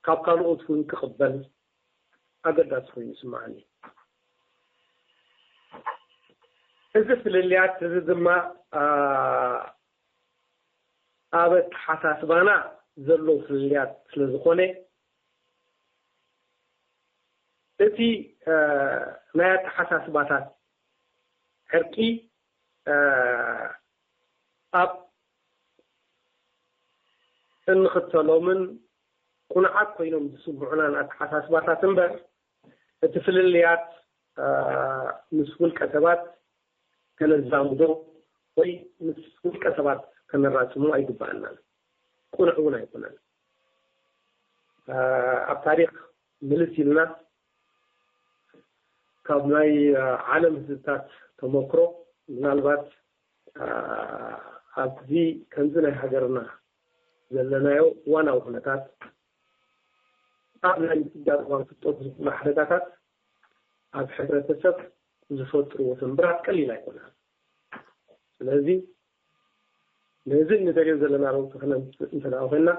ካብ ካልኦት እውን ክቕበል ኣገዳሲ ኮይኑ ይስምዓኒ። እዚ ፍልልያት እዚ ድማ፣ ኣ፣ ኣብ ኣተሓሳስባና ዘሎ ፍልልያት ስለ ዝኾነ፣ እቲ፣ እ፣ ናይ ኣተሓሳስባታት ዕርቂ፣ እ፣ ኣብ እንኽተሎምን ቁኑዓት ኮይኖም ዝስምዑናን ኣተሓሳስባታት እምበር፣ እቲ ፍልልያት፣ እ፣ ምስ ውልቀ ሰባት ከነዛምዶ ወይ ምስ ውልቀ ሰባት ከነራጽሞ ኣይግባኣናን። ቁኑዕ እውን ኣይኮነን። እ፣ ኣብ ታሪኽ ምልስ ኢልና ካብ ናይ፣ እ፣ ዓለም ህዝብታት ተመክሮ ምናልባት፣ እ፣ ኣብዚ ከምዚ ናይ ሃገርና ዘለናዮ እዋናዊ ኩነታት ኣብ ናይ ምጽጋር እዋን ክፍጠሩ ዝኽእሉ ሓደጋታት ኣብ ሕብረተሰብ ዝፈጥርዎ ስንብራት ቀሊል ኣይኮነን። ስለዚ ነዚ እንደልዮ ዘለና ለውጢ ክነምጽእ እንተ ደኣ ኮይንና፣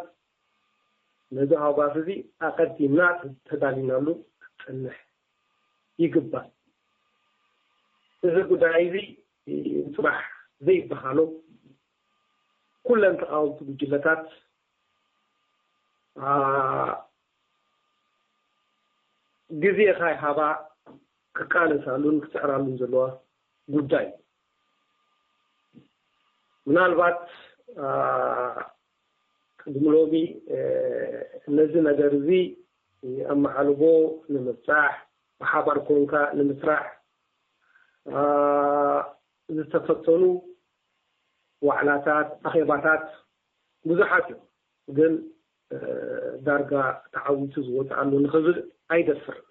ነዚ ሃዋስ እዚ ኣቐዲምና ተዳሊናሉ ክንጸንሕ ይግባእ። እዚ ጉዳይ እዚ ምጽባሕ ዘይበሃሎ፣ ኩለን ተቓወምቲ ጉጅለታት፣ ኣ፣ ግዜ ከይሃባ ክቃለሳሉን ክጽዕራሉን ዘለዋ ጉዳይ እዩ። ምናልባት፣ ኣ፣ ቅድሚ ሎሚ፣ እ፣ ነዚ ነገር እዚ ኣመዓልቦ ንምብጻሕ፣ ብሓባር ኮንካ ንምስራሕ፣ ኣ፣ ዝተፈተኑ ዋዕላታት፣ ኣኼባታት ብዙሓት እዮም። ግን፣ እ፣ ዳርጋ ተዓዊቱ ዝወጽኣሉ ንኽብል ኣይደፍርን።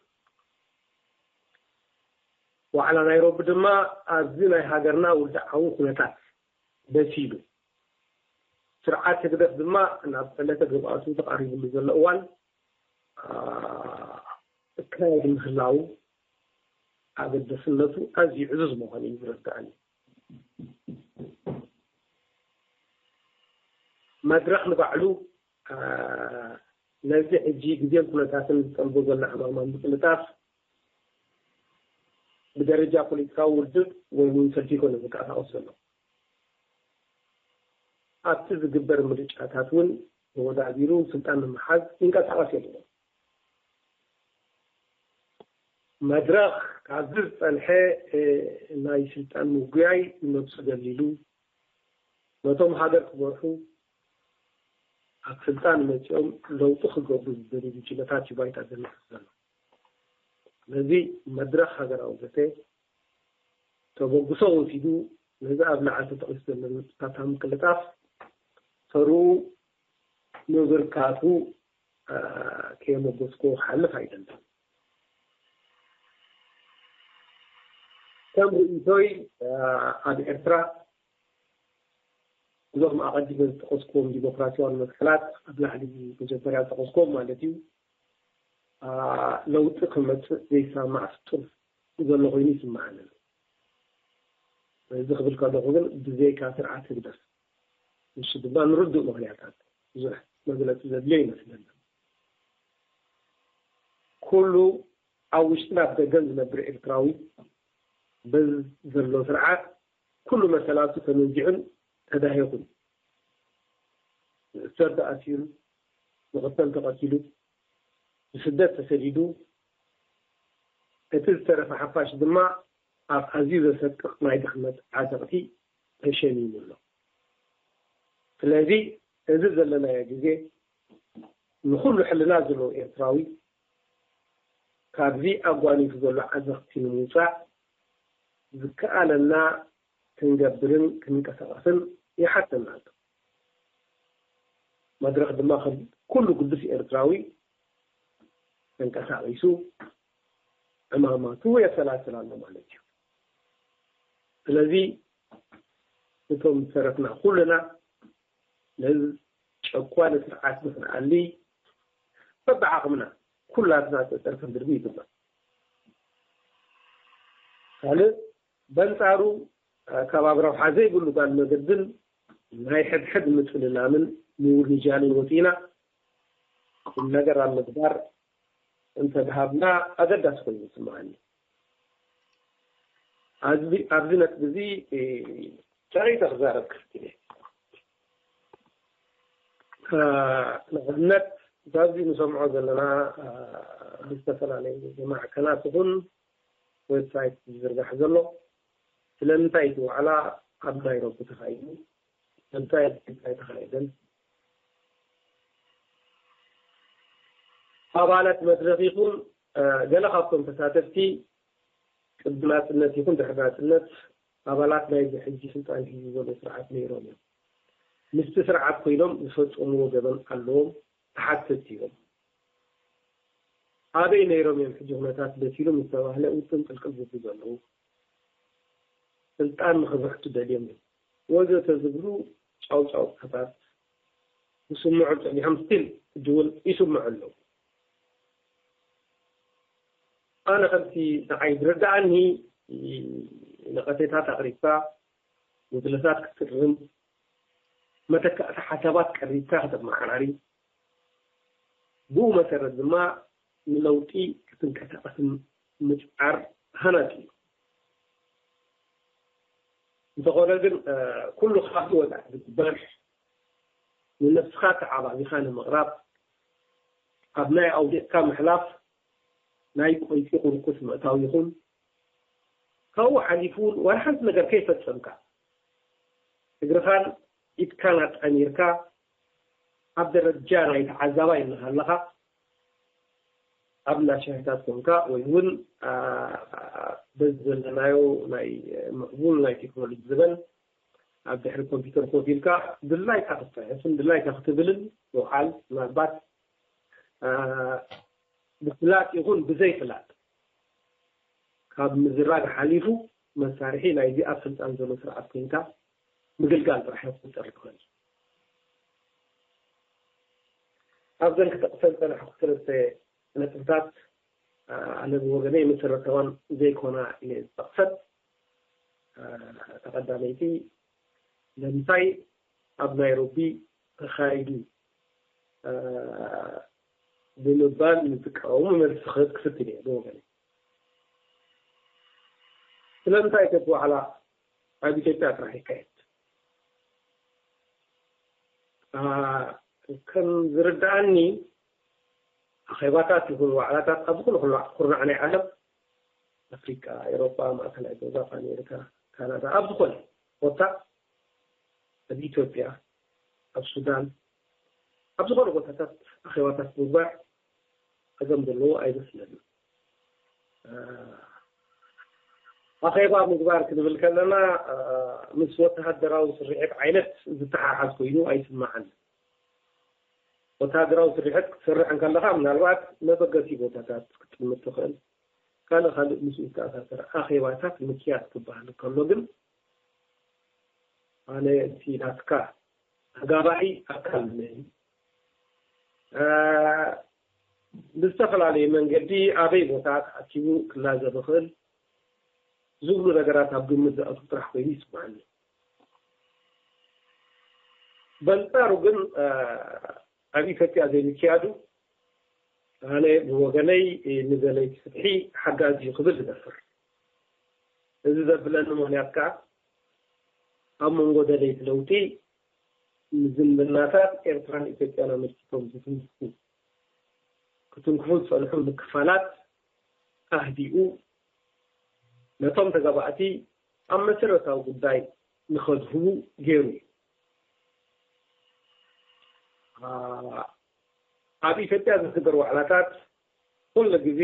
ዋዕላ ናይሮቢ ድማ ኣብዚ ናይ ሃገርና ውልዳዓዊ ኩነታት በሲሉ፣ ስርዓት ህግደፍ ድማ ናብ ዕለተ ግብኣቱ ተቓሪብሉ ዘሎ እዋን፣ ኣ፣ እካየድ ምህላዉ ኣገደስነቱ ኣዝዩ ዕዙዝ ምዃኑ እዩ ዝረድኣኒ። መድረኽ ንባዕሉ፣ ኣ፣ ነዚ ሕጂ ግዜን ኩነታትን ዝጠልቦ ዘሎ ዕማም ኣብ ምቅልጣፍ ብደረጃ ፖለቲካዊ ውድብ ወይ እውን ሰልፊ ይኮነ ዝንቀሳቐስ ዘሎ። ኣብቲ ዝግበር ምርጫታት እውን ተወዳዲሩ ስልጣን ንምሓዝ ይንቀሳቐስ የለን። መድረኽ ካብዚ ዝጸንሐ፣ እ፣ ናይ ስልጣን ምጉያይ ንነብሱ ደሊሉ፣ ነቶም ሃገር ክመርሑ ኣብ ስልጣን መጺኦም ለውጢ ክገብሩ ዝደልዩ ጉጅለታት እዩ ባይታ ዘንሕስ ዘሎ። ስለዚ መድረኽ ሃገራዊ ዘተ ተበግሶ ወሲዱ ነዚ ኣብ ላዕሊ ተጠቒሱ ዘሎ ነጥብታት ኣብ ምቅልጣፍ ተርኡ ምብርካቱ፣ እ፣ ከየመጎስኮ ክሓልፍ ኣይደልን። ከም ርእይቶይ፣ እ፣ ኣብ ኤርትራ እዞም ኣቐዲመ ዝጠቐስኩዎም ዲሞክራሲያዊ መትከላት፣ ኣብ ላዕሊ መጀመርያ ዝጠቐስኩዎም ማለት እዩ፣ ኣ፣ ለውጢ ክመጽእ ዘይሰማማዕ ፍጡር ዘሎ ኮይኑ ይስምዓኒ። እዚ ክብል ከለኹ ግን ብዘይካ ስርዓት ህግደፍ፣ ንሱ ድማ ንርዱእ ምኽንያታት ብዙሕ መግለጺ ዘድልዮ ይመስለኒ። ኩሉ ኣብ ውሽጥን ኣብ ደገን ዝነብር ኤርትራዊ በዚ ዘሎ ስርዓት ኩሉ መሰላቱ ተመንዚዑን ተዳሂኹን፣ ዝእሰር ተኣሲሩ፣ ዝቕተል ተቐቲሉ፣ ብስደት ተሰዲዱ፣ እቲ ዝተረፈ ሓፋሽ ድማ ኣብ ኣዝዩ ዘሰቅቕ ናይ ድኽነት ዓዘቕቲ ተሸሚሙ ኣሎ። ስለዚ እዚ ዘለናዮ ግዜ ንኹሉ ሕልና ዘለዎ ኤርትራዊ ካብዚ ኣጓኒፉ ዘሎ ዓዘቕቲ ንምውጻእ ዝከኣለና ክንገብርን ክንንቀሳቐስን ይሓተና ኣሎ። መድረኽ ድማ ከም ኩሉ ግዱስ ኤርትራዊ ተንቀሳቒሱ ዕማማቱ የሰላስል ኣሎ ማለት እዩ። ስለዚ እቶም ዝተረፍና ኩልና ነዚ ጨቋኒ ስርዓት ንኽንኣሊ በብዓቕምና ኩላትና ጸጸር ክንድርቢ ይግባእ። ካልእ በንጻሩ ካብ ኣብ ረብሓ ዘይብሉ ጓል መገድን ናይ ሕድሕድ ምጽልላምን ምውርጃልን ወጺና ቁም ነገር ኣብ ምግባር እንተድሃብና ኣገዳሲ ኮይኑ ይስምዓኒ። ኣብዚ ነጥቢ እዚ ጨቂተ ክዛረብ ክፍትን እየ። ንኣብነት ካብዚ ንሰምዖ ዘለና ብዝተፈላለዩ ማዕከናት ይኹን ዌብሳይት ዝዝርጋሕ ዘሎ ስለምንታይ እቲ ዋዕላ ኣብ ናይሮቢ ተኻይዱ እንታይ እንታይ ተኻይደን ኣባላት መድረኽ ይኹን ገለ ካብቶም ተሳተፍቲ ቅድሚ ናፅነት ይኹን ድሕሪ ናፅነት ኣባላት ናይዚ ሕጂ ስልጣን ሒዙ ዘሎ ስርዓት ነይሮም እዮም። ምስቲ ስርዓት ኮይኖም ዝፈፀምዎ ገበን ኣለዎም፣ ተሓተትቲ እዮም። ኣበይ ነይሮም እዮም ሕጂ ኩነታት በሲሉ ምስ ተባህለ ውጥም ቅልቅል ዝብሉ ዘለዉ? ስልጣን ንኽብሕቱ ደልዮም እዮም ወዘተ ዝብሉ ጫውጫውታታት ይስምዑ ፀኒሖም፣ ስቲል ሕጂ እውን ይስምዑ ኣለዉ። ኣነ ከምቲ ንዓይ ዝርድኣኒ ነቐፌታት ኣቕሪብካ፣ ጉድለታት ክትእርም፣ መተካእቲ ሓሳባት ቀሪብካ ከተመዓራሪ፣ ብኡ መሰረት ድማ ንለውጢ ክትንቀሳቐስን ምፅዓር ሃናፂ እዩ። እንተኾነ ግን ኩሉ ካብቲ ወፃኢ ዝግበር ንነብስኻ ተዓባቢኻ ንምቕራብ ኣብ ናይ ኣውዲቕካ ምሕላፍ ናይ ቆይፂ ቁርቁስ ምእታው ይኹን ካብኡ ሓሊፉ እውን ዋላ ሓንቲ ነገር ከይፈፀምካ እግርኻን ኢድካን ኣጣሚርካ ኣብ ደረጃ ናይ ተዓዛባይ እናሃለኻ ኣብ እንዳሻሂታት ኮንካ ወይ እውን በዚ ዘለናዮ ናይ ምዕቡል ናይ ቴክኖሎጂ ዘበን ኣብ ድሕሪ ኮምፒውተር ኮፍ ኢልካ ድላይካ ክትፅሕፍን ድላይካ ክትብልን ምውዓል ምናልባት ብፍላጥ ይኹን ብዘይፍላጥ ካብ ምዝራግ ሓሊፉ መሳርሒ ናይዚ ኣብ ስልጣን ዘሎ ስርዓት ኮይንካ ምግልጋል ጥራሕ ክፍጠር ይኽእል። ኣብዘን ክጠቕሰን ዝፀናሕኩ ሰለስተ ነጥብታት ኣነ ብወገነይ መሰረታዋን ዘይኮና ኢለ ዝጠቕሰን፣ ተቐዳመይቲ ለምሳይ ኣብ ናይሮቢ ተኻይዱ ብምባል ንዝቃወሙ መልሲ ክህብ ክፍትን እየ ብወገነይ። ስለምንታይ እቲ ዋዕላ ኣብ ኢትዮጵያ ጥራሕ ይካየድ? ከም ዝርድኣኒ ኣኼባታት ይኹን ዋዕላታት ኣብ ዝኾነ ኩርናዕ ናይ ዓለም ኣፍሪቃ፣ ኤሮጳ፣ ማእከላይ ምብራቕ ኣሜሪካ፣ ካናዳ ኣብ ዝኾነ ቦታ ኣብ ኢትዮጵያ፣ ኣብ ሱዳን፣ ኣብ ዝኾነ ቦታታት ኣኼባታት ምግባር ጸገም ዘለዎ ኣይመስለንን። ኣኼባ ምግባር ክንብል ከለና ምስ ወተሃደራዊ ስርሒት ዓይነት ዝተሓሓዝ ኮይኑ ኣይስማዓንን። ወተሃደራዊ ስርሒት ክትሰርሕ እንከለኻ ምናልባት መበገሲ ቦታታት ክትጥምት ትኽእል። ካልእ ካልእ ምስኡ ዝተኣሳሰረ ኣኼባታት ምክያድ ክበሃል ከሎ ግን ኣነ እቲ ናትካ ተጋባኢ ኣካል ነይ ብዝተፈላለየ መንገዲ ኣበይ ቦታ ተኣኪቡ ክላዘብ ይኽእል ዝብሉ ነገራት ኣብ ግምት ዝኣትዉ ጥራሕ ኮይኑ ይስምዓኒ። በንጻሩ ግን ኣብ ኢትዮጵያ ዘይምክያዱ ኣነ ብወገነይ ንደለይቲ ፍትሒ ሓጋዚ እዩ ክብል ዝደፍር። እዚ ዘብለኒ ምኽንያት ከኣ ኣብ መንጎ ደለይቲ ለውጢ ንዝምድናታት ኤርትራን ኢትዮጵያን ኣመልኪቶም ዝትንክፉ ክትንክፉ ዝጸንሑ ምክፋላት ኣህዲኡ ነቶም ተጋባእቲ ኣብ መሰረታዊ ጉዳይ ንኸድህቡ ገይሩ እዩ። ኣብ ኢትዮጵያ ዝግበር ዋዕላታት ኩሉ ግዜ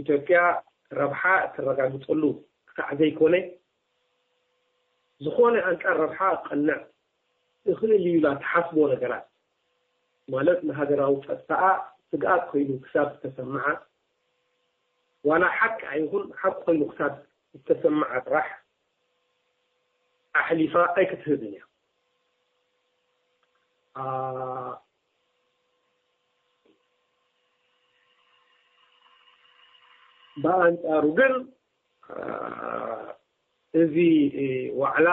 ኢትዮጵያ ረብሓ እተረጋግፀሉ ክሳዕ ዘይኮነ ዝኾነ ኣንጻር ረብሓ ክቐንዕ እኽእል እዩ ኢላ ትሓስቦ ነገራት ማለት ንሃገራዊ ፀጥታኣ ስግኣት ኮይኑ ክሳብ ዝተሰምዓ ዋላ ሓቂ ኣይኹን ሓቂ ኮይኑ ክሳብ ዝተሰምዓ ጥራሕ ኣሕሊፋ ኣይክትህብን እያ። ብኣንጻሩ ግን፣ እ፣ እዚ፣ እ፣ ዋዕላ፣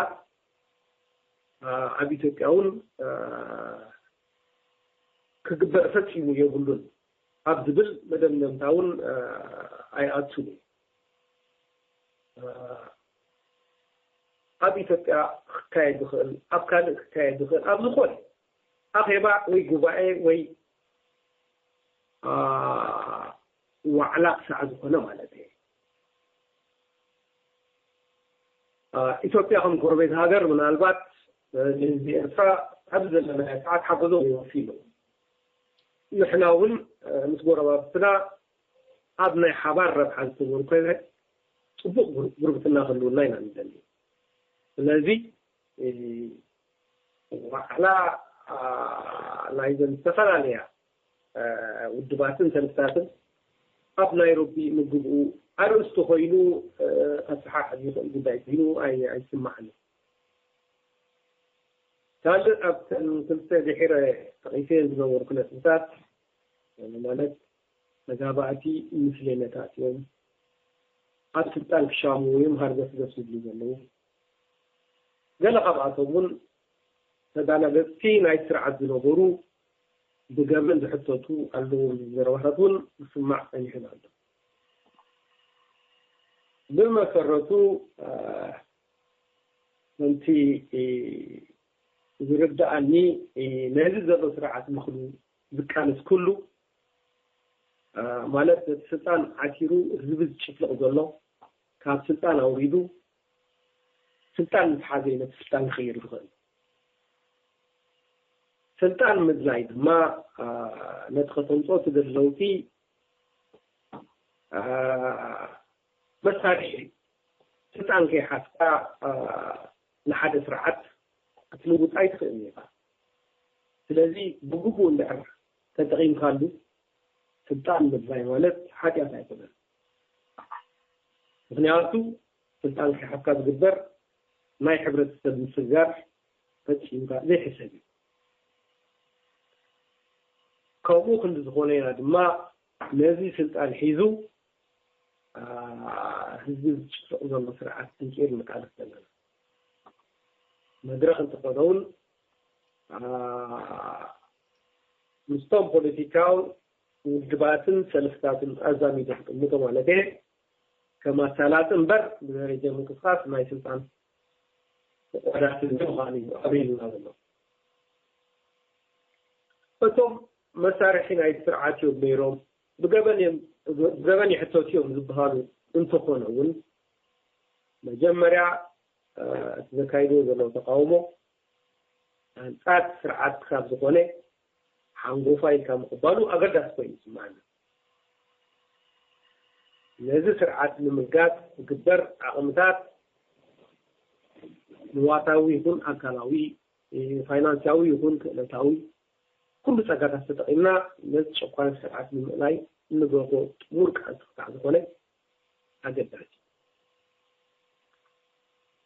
እ፣ ኣብ ኢትዮጵያ እውን፣ እ፣ ክግበር ፈጺሙ የብሉን ኣብ ዝብል መደምደምታ እውን፣ እ፣ ኣይኣቱን እዩ። እ፣ ኣብ ኢትዮጵያ ክካየድ ዝኽእል፣ ኣብ ካልእ ክካየድ ዝኽእል፣ ኣብ ዝኾነ ኣኼባ ወይ ጉባኤ ወይ፣ እ፣ ዋዕላ ክሳዕ ዝኾነ ማለት እዩ። እ፣ ኢትዮጵያ ከም ጎረቤት ሃገር ምናልባት፣ እ፣ ንህዝቢ ኤርትራ ኣብዚ ዘለናዮ ሰዓት ሓገዞም ይወፊ ኣለዉ። ንሕና እውን፣ እ፣ ምስ ጎረባብትና ኣብ ናይ ሓባር ረብሓ ዝተመርኮሰ ጽቡቕ ጉር-፣ ጉርብትና ክህልውና ኢና ንደሊ። ስለዚ፣ እ፣ ዋዕላ፣ እ፣ ናይዘን ዝተፈላለያ፣ እ፣ ውድባትን ሰልፍታትን ኣብ ናይሮቢ ምግብኡ ኣርእስቲ ኮይኑ፣ እ፣ ከሰሓሕብ ዝኽእል ጉዳይ ኮይኑ ኣይ-፣ ኣይስማዕን። ካልእ ኣብተን ክልተ ድሒረ ጠቒሰየን ዝነበርኩ ነጥብታት፣ ማለት ተጋባእቲ ምስሌነታት እዮም። ኣብ ስልጣን ክሻሙ እዮም ሃርገፍገፍ ዝብሉ ዘለዉ። ገለ ካብኣቶም እውን ተዳናገጽቲ ናይ ስርዓት ዝነበሩ ብገበን ዝሕተቱ ኣለዎም ዝብል ዘረባታት እውን ዝስማዕ ጸኒሑን ኣሎ። ብመሰረቱ፣ እ፣ ከምቲ፣ እ፣ ዝርድኣኒ፣ እ፣ ነዚ ዘሎ ስርዓት ምኽዱ ዝቃለስ ኩሉ፣ እ፣ ማለት ነቲ ስልጣን ዓቲሩ ህዝቢ ዝጭፍልቕ ዘሎ፣ ካብ ስልጣን ኣውሪዱ ስልጣን ምስ ሓዘ እዩ ነቲ ስልጣን ክቕይር ዝኽእል። ስልጣን ምድላይ ድማ፣ እ፣ ነቲ ከተምጽኦ ትደሊ ለውጢ፣ እ፣ መሳርሒ እዩ። ስልጣን ከይሓዝካ፣ እ፣ ንሓደ ስርዓት ክትልውጥ ኣይትኽእልን ኢኻ። ስለዚ ብግቡእ እንድሕር ተጠቒምካሉ ስልጣን ምድላይ ማለት ሓጢኣት ኣይኮነን። ምኽንያቱ ስልጣን ከይሓዝካ ዝግበር ናይ ሕብረተሰብ ምስግጋር ፈጺምካ ዘይሕሰብ እዩ። ከምኡ ክንዲ ዝኾነ ኢና ድማ ነዚ ስልጣን ሒዙ፣ እ፣ ህዝቢ ዝጭፍልቕ ዘሎ ስርዓት እንጭር ንቃለስ ዘለና። መድረኽ እንተኾነ እውን፣ እ፣ ምስቶም ፖለቲካዊ ውድባትን ሰልፍታትን ኣዛሚዱ ክጥምቶ ማለት እየ። ከም ኣሳላጢ እምበር ብደረጃ ምንቅስቃስ ናይ ስልጣን ተቋዳሲ ምዃኑ እዩ ኣብሪሉና ዘሎ። እቶም መሳርሒ ናይ ስርዓት እዮም ነይሮም፣ ብገበን እዮም፣ ብገበን ይሕተቱ እዮም ዝበሃሉ እንተኾነ እውን፣ መጀመርያ፣ እ፣ እቲ ዘካይድዎ ዘለዉ ተቃውሞ ኣንጻር ስርዓት ክሳብ ዝኾነ ሓንጎፋ ኢልካ ምቕባሉ ኣገዳሲ ኮይኑ ይስምዓኒ። ነዚ ስርዓት ንምልጋስ ዝግበር ዓቕምታት፣ ንዋታዊ ይኹን ኣካላዊ፣ ፋይናንሳዊ ይኹን ክእለታዊ፣ ኩሉ ጸጋታት ተጠቒምና ነዚ ጨቋኒ ስርዓት ንምእላይ እንገብሮ ጥሙር ቃልሲ ክሳዕ ዝኾነ ኣገዳሲ።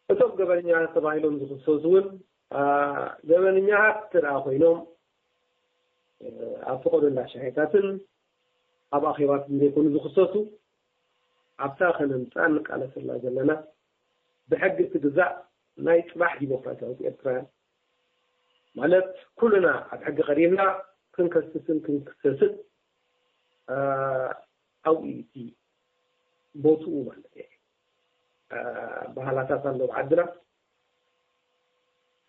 እቶም ገበነኛታት ተባሂሎም ዝኽሰሱ እውን፣ አ፣ ገበነኛታት እንተ ደኣ ኮይኖም፣ እ፣ ኣብ ፈቐዶ እንዳ ሻሂታትን ኣብ ኣኼባትን ዘይኮኑ ዝኽሰሱ፣ ኣብታ ከነምጽኣ እንቃለሰላ ዘለና ብሕጊ እትግዛእ ናይ ጽባሕ ዲሞክራሲያዊት ኤርትራ፣ ማለት ኩልና ኣብ ሕጊ ቀሪብና ክንከስስን ክንክሰስን፣ አ፣ ኣብኡ እዩ እቲ ቦትኡ ማለት እየ። አ፣ ባህላታት ኣሎ ኣብ ዓድና።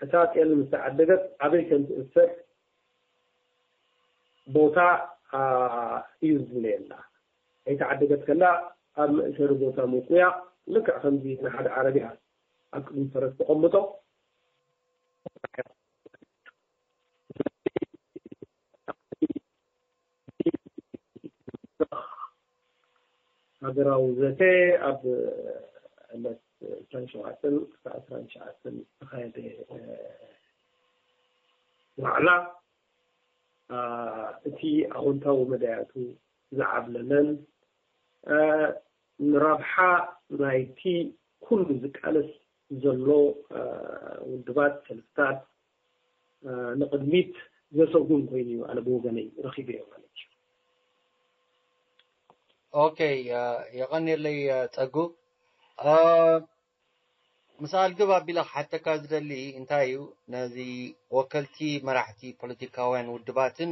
እታ ጤል ምስ ተዓደገት ኣበይ ከም ትእሰር ቦታ፣ አ፣ እዩ ዝፍለየላ። ከይተዓደገት ከላ ኣብ መእሰሪ ቦታ ምውቁያ፣ ልክዕ ከምዚ ንሓደ ዓረብያ ኣብ ቅድሚ ፈረስ ተቐምጦ። ሃገራዊ ዘተ ኣብ ዕለት ዕስራን ሸውዓተን ክሳዕ ዕስራን ትሽዓተን ዝተኻየደ፣ እ፣ ዋዕላ፣ እ፣ እቲ ኣወንታዊ መዳያቱ ዝዓብለለን፣ እ፣ ንረብሓ ናይቲ ኩሉ ዝቃለስ ዘሎ፣ እ፣ ውድባት፣ ሰልፍታት፣ እ፣ ንቕድሚት ዘሰጉም ኮይኑ እዩ፣ ኣነ ብወገነይ ረኺበዮ ማለት እዩ። ኦኬ፣ የቐንየለይ ጸጉ። ምስኣል ግብ ኣቢለ ክሓተካ ዝደሊ እንታይ እዩ፣ ነዚ ወከልቲ መራሕቲ ፖለቲካውያን ውድባትን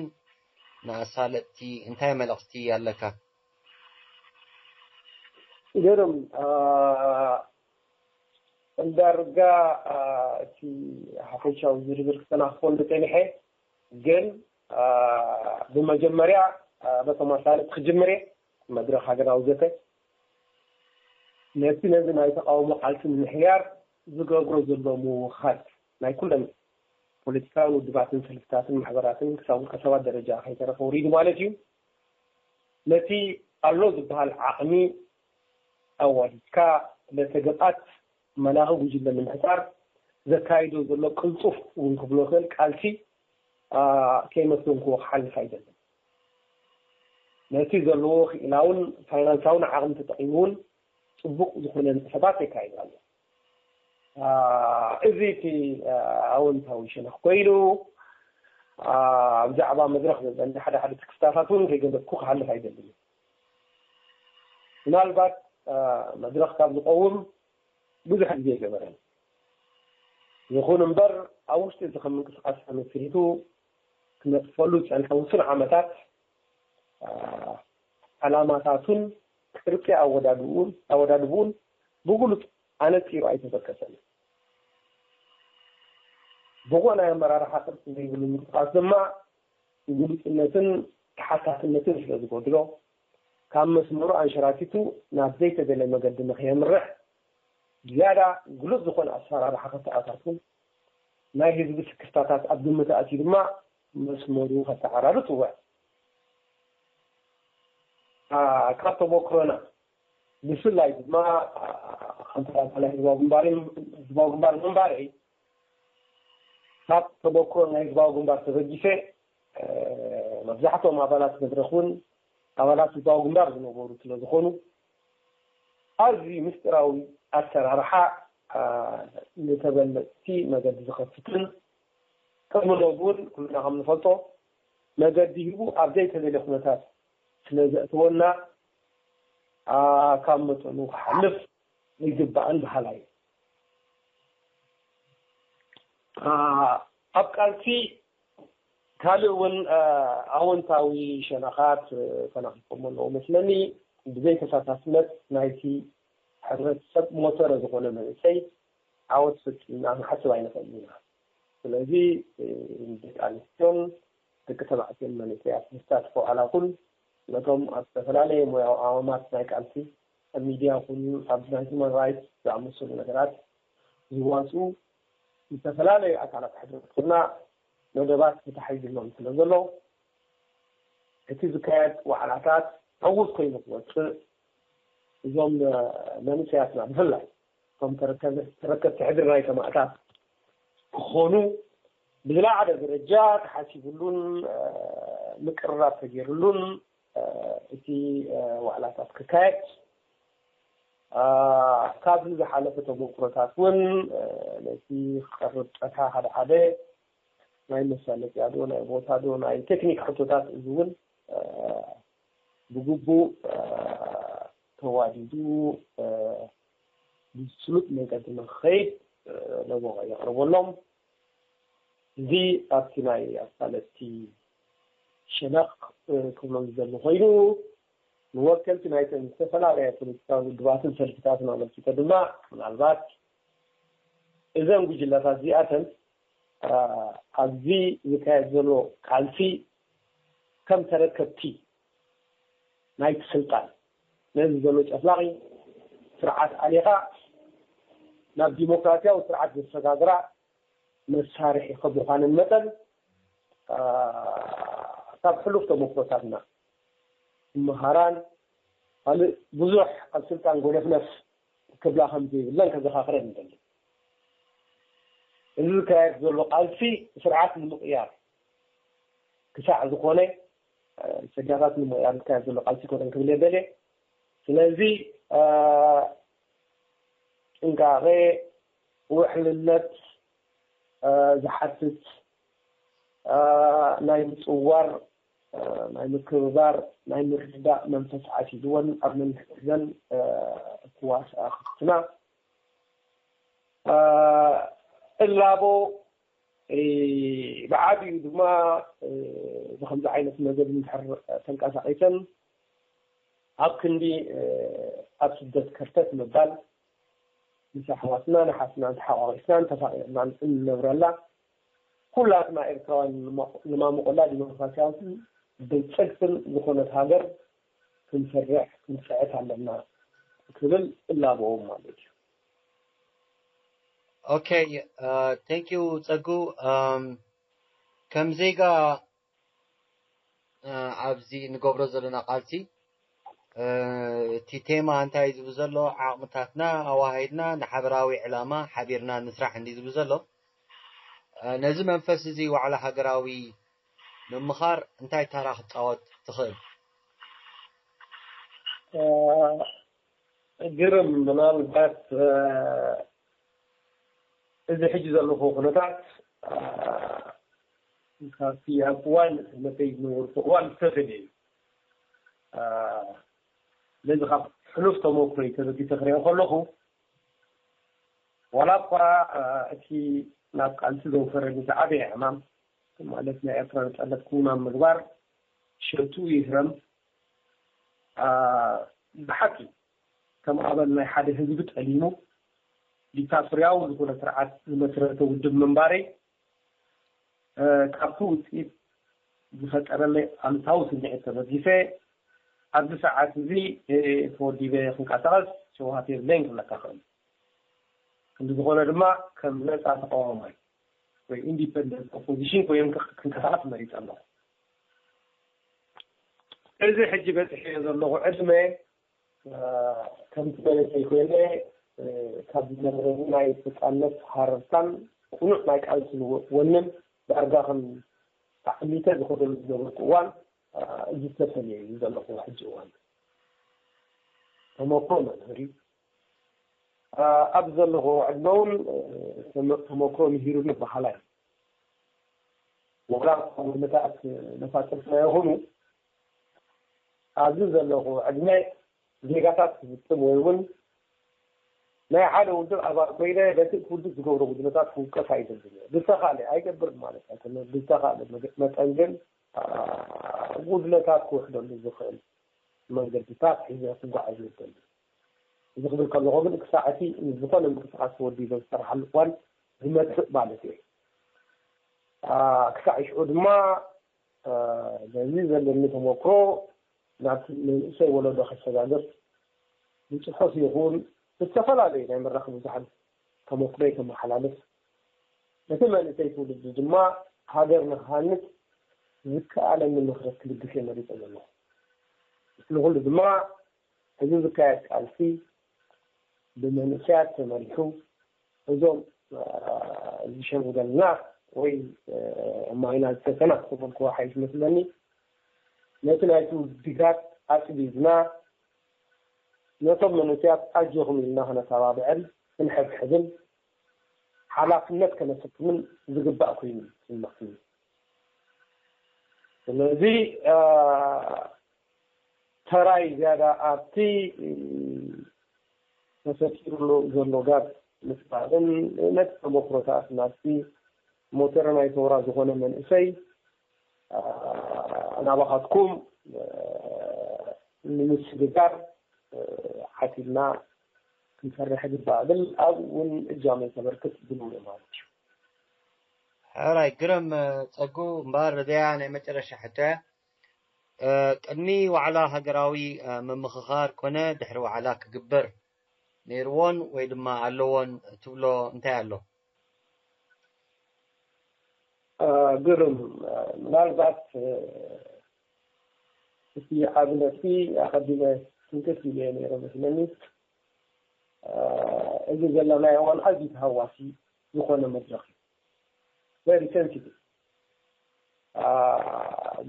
ንኣሳለጥቲ እንታይ መልእኽቲ ኣለካ? ገርም እንዳርጋ እቲ ሓፈሻዊ ዝርዝር ክተናኽፈሉ ፀኒሐ፣ ግን ብመጀመርያ በቶም ኣሳለጥቲ ክጅምር እየ። መድረኽ ሃገራዊ ዘተ ነቲ ነዚ ናይ ተቃውሞ ቃልሲ ንምሕያር ዝገብሮ ዘሎ ምውኻድ ናይ ኩለን ፖለቲካዊ ውድባትን ሰልፍታትን ማሕበራትን ክሳብ ውልቀ ሰባት ደረጃ ከይተረፈ ውሪዱ ማለት እዩ። ነቲ ኣሎ ዝበሃል ዓቕሚ ኣዋዲድካ ለተገባት መላኺ ጉጅለ ንምሕጻር ዘካይዶ ዘሎ ቅልጡፍ እውን ክብሎ ክእል ቃልሲ ከይመስገንክዎ ክሓልፍ ኣይደልን። ነቲ ዘለዎ ክኢላውን ፋይናንሳውን ዓቕሚ ተጠቒሙ እውን ጽቡቕ ዝኾነ ንጥፈታት የካይድ ኣሎ። እዚ እቲ ኣወንታዊ ሸነኽ ኮይኑ፣ ብዛዕባ መድረኽ ዘለኒ ሓደ ሓደ ክስታታት እውን ከይገለጽኩ ክሓልፍ ኣይደልን። ምናልባት መድረኽ ካብ ዝቀውም ብዙሕ ግዜ ኣይገበረን። ይኹን እምበር ኣብ ውሽጢ እዚ ከም ምንቅስቃስ ተመስሪቱ ክነጥፈሉ ዝጸንሐ ውሱን ዓመታት ዓላማታቱን ቅርጺ ኣወዳድቡን ኣወዳድቡን ብግሉጽ ኣነጺሩ ኣይተበገሰን። ብቑዕ ናይ ኣመራርሓ ቅርጺ ዘይብሉ ምንቅስቃስ ድማ ግሉጽነትን ተሓታትነትን ስለ ዝጎድሎ ካብ መስመሩ ኣንሸራቲቱ ናብ ዘይተደለ መገዲ ንኸየምርሕ ዝያዳ ግሉጽ ዝኾነ ኣሰራርሓ ከተኣታቱ ናይ ህዝቢ ስክፍታታት ኣብ ግምት ኣትዩ ድማ መስመሩ ከተዓራሪ ጽውዕ። ካብ ተሞክሮና ብፍላይ ድማ ኣንፈራንፈ ናይ ህዝባዊ ግንባር ህዝባዊ ግንባር ምንባረይ ካብ ተሞክሮ ናይ ህዝባዊ ግንባር ተበጊሰ መብዛሕትኦም ኣባላት መድረኽ እውን ኣባላት ህዝባዊ ግንባር ዝነበሩ ስለ ዝኾኑ ኣዝዩ ምስጢራዊ ኣሰራርሓ ንተበለፅቲ መገዲ ዝኸፍትን ቅድሚ ሎሚ እውን ኩልና ከም ንፈልጦ መገዲ ሂቡ ኣብ ዘይተደልየ ኩነታት ስለ ዘእተወና ካብ መጠኑ ክሓልፍ ይግባእን በሃላይ። ኣብ ቃልሲ ካልእ እውን ኣወንታዊ ሸነኻት ተናኺፎም ኣለዉ መስለኒ። ብዘይ ተሳታፍነት ናይቲ ሕብረተሰብ ሞተረ ዝኾነ መንእሰይ ዓወት ፈፂምና ክንሓስብ ኣይንኽእልን ኢና። ስለዚ ደቂ ኣንስትዮን ደቂ ተባዕትዮን መንእሰያት ዝሳትፎ ኣላኹል ነቶም ኣብ ዝተፈላለየ ሞያዊ ዓማማት ናይ ቃልሲ ኣብ ሚድያ ይኹን ኣብ ናይ ሁማን ራይትስ ዝኣመሰሉ ነገራት ዝዋፅኡ ዝተፈላለዩ ኣካላት ሕብረተሰብና መደባት ተታሒዝሎም ስለ ዘሎ እቲ ዝካየድ ዋዕላታት ዕዉት ኮይኑ ክወፅእ እዞም መንእሰያትና ብፍላይ እቶም ተረከብቲ ሕድሪ ናይ ሰማእታት ክኾኑ ብዝለዓለ ደረጃ ተሓሲብሉን ምቅርራብ ተገይርሉን እቲ ዋዕላታት ክካየድ ካብዚ ዝሓለፈ ተሞክሮታት እውን ነቲ ክቐርብ ፀታ ሓደ ሓደ ናይ መሳለጥያ ዶ ናይ ቦታ ዶ ናይ ቴክኒክ ሕቶታት እዚ እውን ብግቡእ ተዋዲዱ ብስሉጥ መንገዲ ንክኸይድ ለቦ የቕርበሎም። እዚ ኣብቲ ናይ ኣሳለጥቲ ሸነኽ ክብሎ ዝደሊ ኮይኑ ንወከልቲ ናይተን ዝተፈላለያ ፖለቲካዊ ውድባትን ሰልፍታትን ኣመልኪተ ድማ ምናልባት እዘን ጉጅለታት እዚኣተን ኣብዚ ዝካየድ ዘሎ ቃልሲ ከም ተረከብቲ ናይቲ ስልጣን ነዚ ዘሎ ጨፍላቒ ስርዓት ኣሊኻ ናብ ዲሞክራሲያዊ ስርዓት ዘሰጋግራ መሳርሒ ከም ምዃነን መጠን ካብ ሕሉፍ ተሞክሮታትና ክመሃራን ካልእ ብዙሕ ኣብ ስልጣን ጎነፍነፍ ክብላ ከም ዘይብለን ከዘኻኽረን ንደሊ። እዚ ዝካየድ ዘሎ ቃልሲ ስርዓት ንምቕያር ክሳዕ ዝኾነ ሰጃታት ንምቕያር ዝካየድ ዘሎ ቃልሲ ኮነን ክብል የደልየ። ስለዚ ጥንቃቐ፣ ውሕልነት ዝሓትት ናይ ምፅዋር ናይ ምክብባር ናይ ምርዳእ መንፈስ ዓሲልወን ኣብ መንሕዘን ክዋስኣ ክፍትና እላቦ። ብዓቢኡ ድማ ብከምዚ ዓይነት መገዲ እንድሕር ተንቀሳቒሰን ኣብ ክንዲ ኣብ ስደት ከርተት ምባል፣ ምስ ኣሕዋትናን ኣሓትናን ተሓቋቒፍናን ተፋቒርናን እንነብረላ፣ ኩላትና ኤርትራውያን ንማሙቐላ ዲሞክራሲያዊትን ብልጽግትን ዝኾነት ሃገር ክንሰርሕ ክንጽዕት ኣለና ክብል እላበዎም ማለት እዩ። Okay, thank you ጸጉ። ከም ዜጋ ኣብዚ ንገብሮ ዘለና ቃልሲ እቲ ቴማ እንታይ ዝብል ዘሎ? ዓቕምታትና ኣዋሃሂድና ንሓበራዊ ዕላማ ሓቢርና ንስራሕ እንዲ ዝብል ዘሎ። ነዚ መንፈስ እዚ ዋዕላ ሃገራዊ ምምኻር እንታይ ታራ ክፃወት ትኽእል? ግርም ምናልባት እዚ ሕጂ ዘለኹ ኩነታት ካብቲ ኣብ እዋን መተይ ዝነበርኩ እዋን ዝተፈልየ እዩ። ነዚ ካብ ሕሉፍ ተመክሮይ ተበጊሰ ክሪኦ ከለኹ ዋላ እኳ እቲ ናብ ቃልሲ ዘውፈረኒ ዝዓበየ ዕማም ማለት ናይ ኤርትራ ነፃነት ክውን ኣብ ምግባር ሸቱ ይህረም ብሓቂ ከም ኣባል ናይ ሓደ ህዝቢ ጠሊሙ ዲክታቶርያዊ ዝኾነ ስርዓት ዝመስረተ ውድብ ምንባረይ ካብቲ ውፅኢት ዝፈጠረለይ ኣሉታዊ ስምዒት ተበጊሰ ኣብዚ ሰዓት እዚ ተወዲበ ክንቀሳቐስ ሸውሃት የብለይን ክብለካ ክእል። ክንዲ ዝኾነ ድማ ከም ነፃ ተቃዋማይ ወይ ኢንዲፐንደንት ኦፖዚሽን ኮይነ ክንቀሳቐስ መሪፀ ኣለኹ። እዚ ሕጂ በፂሐዮ ዘለኹ ዕድመ ከምቲ መንእሰይ ኮይነ ካብ ዝነበረኒ ናይ ፈፃነት ሃረርታን ቁኑዕ ናይ ቃልሲ ወንን ዳርጋ ከም ተዓሚተ ዝኸደሉ ዝነበርኩ እዋን እዚ ዝተፈልየ እዩ ዘለኹ ሕጂ እዋን ተመክሮ መምህር እዩ ኣብ ዘለኹ ዕድመ እውን ተመክሮ ምሂሩኒ በሃላይ እዩ ወላ እኳ ጉድለታት ነፋጠጥና ይኹኑ ኣብዚ ዘለኹ ዕድመ ዜጋታት ክፍፅም ወይ እውን ናይ ሓደ ውድብ ኣባል ኮይነ በቲ እቲ ውድብ ዝገብሮ ጉድለታት ክውቀስ ኣይደልን እየ። ብዝተኻእለ ኣይገብርን ማለት ኣይኮነን። ብዝተኻእለ መጠን ግን ጉድለታት ክውሕደሉ ዝኽእል መንገድታት ሒዘ ክጓዓዝ ይደሊ። እዚ ክብል ከለኹ ግን ክሳዕ እቲ ምስ ዝኾነ ምንቅስቃስ ተወዲበ ዝሰርሓሉ እዋን ዝመፅእ ማለት እየ። ክሳዕ ሽዑ ድማ በዚ ዘለኒ ተመክሮ ናብቲ መንእሰይ ወለዶ ከሰጋግር ብፅሑፍ ይኹን ብዝተፈላለዩ ናይ መራኸቢ ብዙሓን ተመክሮይ ከመሓላልፍ ነቲ መንእሰይ ትውልዲ ድማ ሃገር ንክሃንፅ ዝከኣለኒ ምኽሪ ክልግስ እየ መሪፀ ዘለኹ። ንኩሉ ድማ እዚ ዝካየድ ቃልሲ ብመንእሰያት ተመሪሑ እዞም ዝሸምገልና ወይ ማይና ዝተሰና ክበልክዎ ሓይሽ መስለኒ ነቲ ናይቲ ውድጋት ኣፅቢብና ነቶም መንእሰያት ኣጆኹም ኢልና ከነተባብዕን ክንሕብሕብን ሓላፍነት ከነሰክምን ዝግባእ ኮይኑ ይስማዕኒ። ስለዚ ተራይ ዝያዳ ኣብቲ ተፈጢሩ ዘሎ ጋብ ምፅባብን ነቲ ተመክሮታት ናብቲ ሞተረ ናይ ሰውራ ዝኾነ መንእሰይ ናባኻትኩም ንምስግጋር ዓቲልና ክንሰርሕ ይግባእ ብል ኣብኡ እውን እጃመይ ከበርክት ዝብል ማለት እዩ። ሕራይ ግረም ጸጉ እምበኣር እዚኣ ናይ መጨረሻ ሕቶ እያ። ቅድሚ ዋዕላ ሃገራዊ ምምኽኻር ኮነ ድሕሪ ዋዕላ ክግበር ነይርዎን ወይ ድማ ኣለዎን ትብሎ እንታይ ኣሎ? ግርም ምናልባት እቲ ዓቢ ነጥቢ ኣቐዲመ ትንክፍ ኢለ ነይረ መስለኒ። እዚ ዘለናዮ እዋን ኣዝዩ ተሃዋሲ ዝኾነ መድረኽ እዩ። Very sensitive።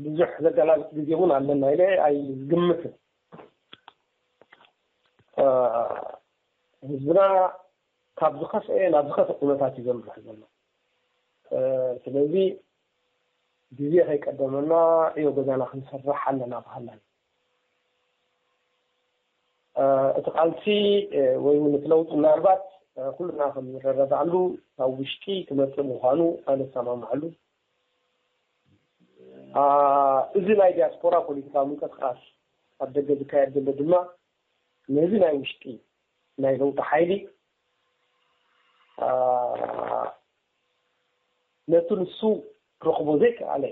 ብዙሕ ዘገላብጥ ግዜ እውን ኣለና ኢለ ኣይግምትን። ህዝብና ካብ ዝኸፍአ ናብ ዝኸፍእ ኩነታት እዩ ዘምርሕ ዘሎ። ስለዚ ግዜ ከይቀደመና ዕዮ ገዛና ክንሰርሕ ኣለና በሃላይ። እቲ ቃልሲ ወይ እውን እቲ ለውጢ ምናልባት ኩልና ከም ንረዳዳኣሉ ካብ ውሽጢ ክመፅእ ምዃኑ ኣነ እሰማማዓሉ። እዚ ናይ ዲያስፖራ ፖለቲካዊ ምንቅስቃስ ኣብ ደገ ዝካየድ ዘሎ ድማ ነዚ ናይ ውሽጢ ናይ ለውጢ ሓይሊ ነቲ ንሱ ክረኽቦ ዘይከኣለ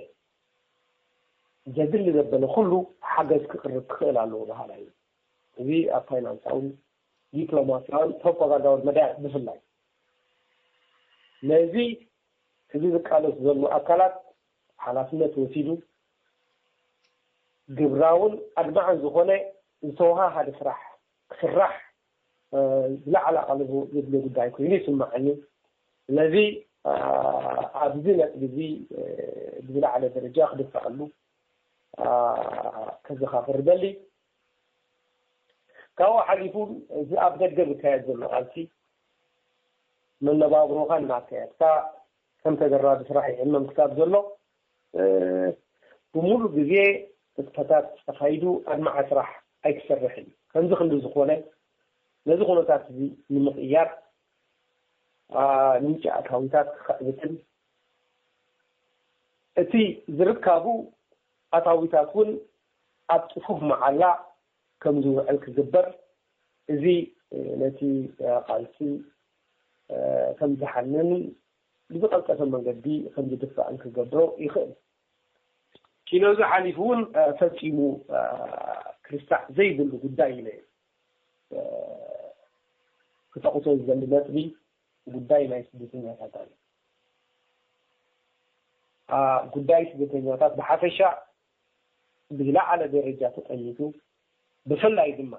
ዘድሊ ዘበለ ኩሉ ሓገዝ ክቕርብ ክኽእል ኣለዎ በሃላይ እዩ። እዚ ኣብ ፋይናንሳውን ዲፕሎማስያውን ፕሮፓጋንዳውን መዳያት ብፍላይ ነዚ እዚ ዝቃለስ ዘሎ ኣካላት ሓላፍነት ወሲዱ ግብራውን ኣድማዕን ዝኾነ ዝተወሃሃደ ስራሕ ክስራሕ ዝለዓለ ኣቓልቦ ዘድልዮ ጉዳይ ኮይኑ ይስምዓኒ። ስለዚ ኣብዚ ነጥቢ እዚ ብዝለዓለ ደረጃ ክድፋኣሉ ከዘኻኽር እደሊ። ካብኡ ሓሊፉ እዚ ኣብ ደገ ዝካየድ ዘሎ ቃልሲ መነባብሮኻ እናካየድካ ከም ተደራቢ ስራሕ ይዕመም ክሳብ ዘሎ ብሙሉ ግዜ ንጥፈታት ተኻይዱ ኣድማዒ ስራሕ ኣይክሰርሕን እዩ። ከምዚ ክንዲ ዝኾነ ነዚ ኩነታት እዚ ንምቕያር ምንጪ ኣታዊታት ክኸዕብትን እቲ ዝርካቡ ኣታዊታት እውን ኣብ ፅፉፍ መዓላ ከም ዝውዕል ክግበር፣ እዚ ነቲ ቃልሲ ከም ዝሓንን ብዝቐልጠፈ መንገዲ ከም ዝድፋእን ክገብሮ ይኽእል። ኪኖዚ ሓሊፉ እውን ፈፂሙ ክርሳዕ ዘይብሉ ጉዳይ ኢለ ክጠቕሶ ዝደሊ ነጥቢ ጉዳይ ናይ ስደተኛታት ኣሎ። ጉዳይ ስደተኛታት ብሓፈሻ ብዝለዓለ ደረጃ ተጠሚቱ፣ ብፍላይ ድማ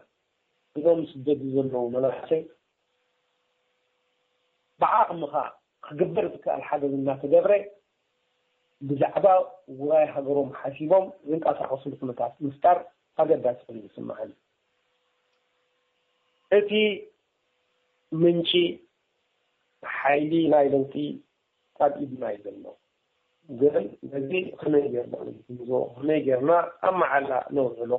እዞም ስደት ዘለዉ መናእሰይ ብዓቕምኻ ክግበር ዝከኣል ሓገዝ እናተገብረ ብዛዕባ ውራይ ሃገሮም ሓሲቦም ዝንቀሳቐስሉ ኩነታት ምፍጣር ኣገዳሲ ኮይኑ ይስምዓኒ። እቲ ምንጪ ሓይሊ ናይ ለውጢ ኣብ ኢድና እዩ ዘሎ። ግን ነዚ ከመይ ጌርና ንግንዞ፣ ከመይ ጌርና ኣብ መዓላ ነውዕሎ?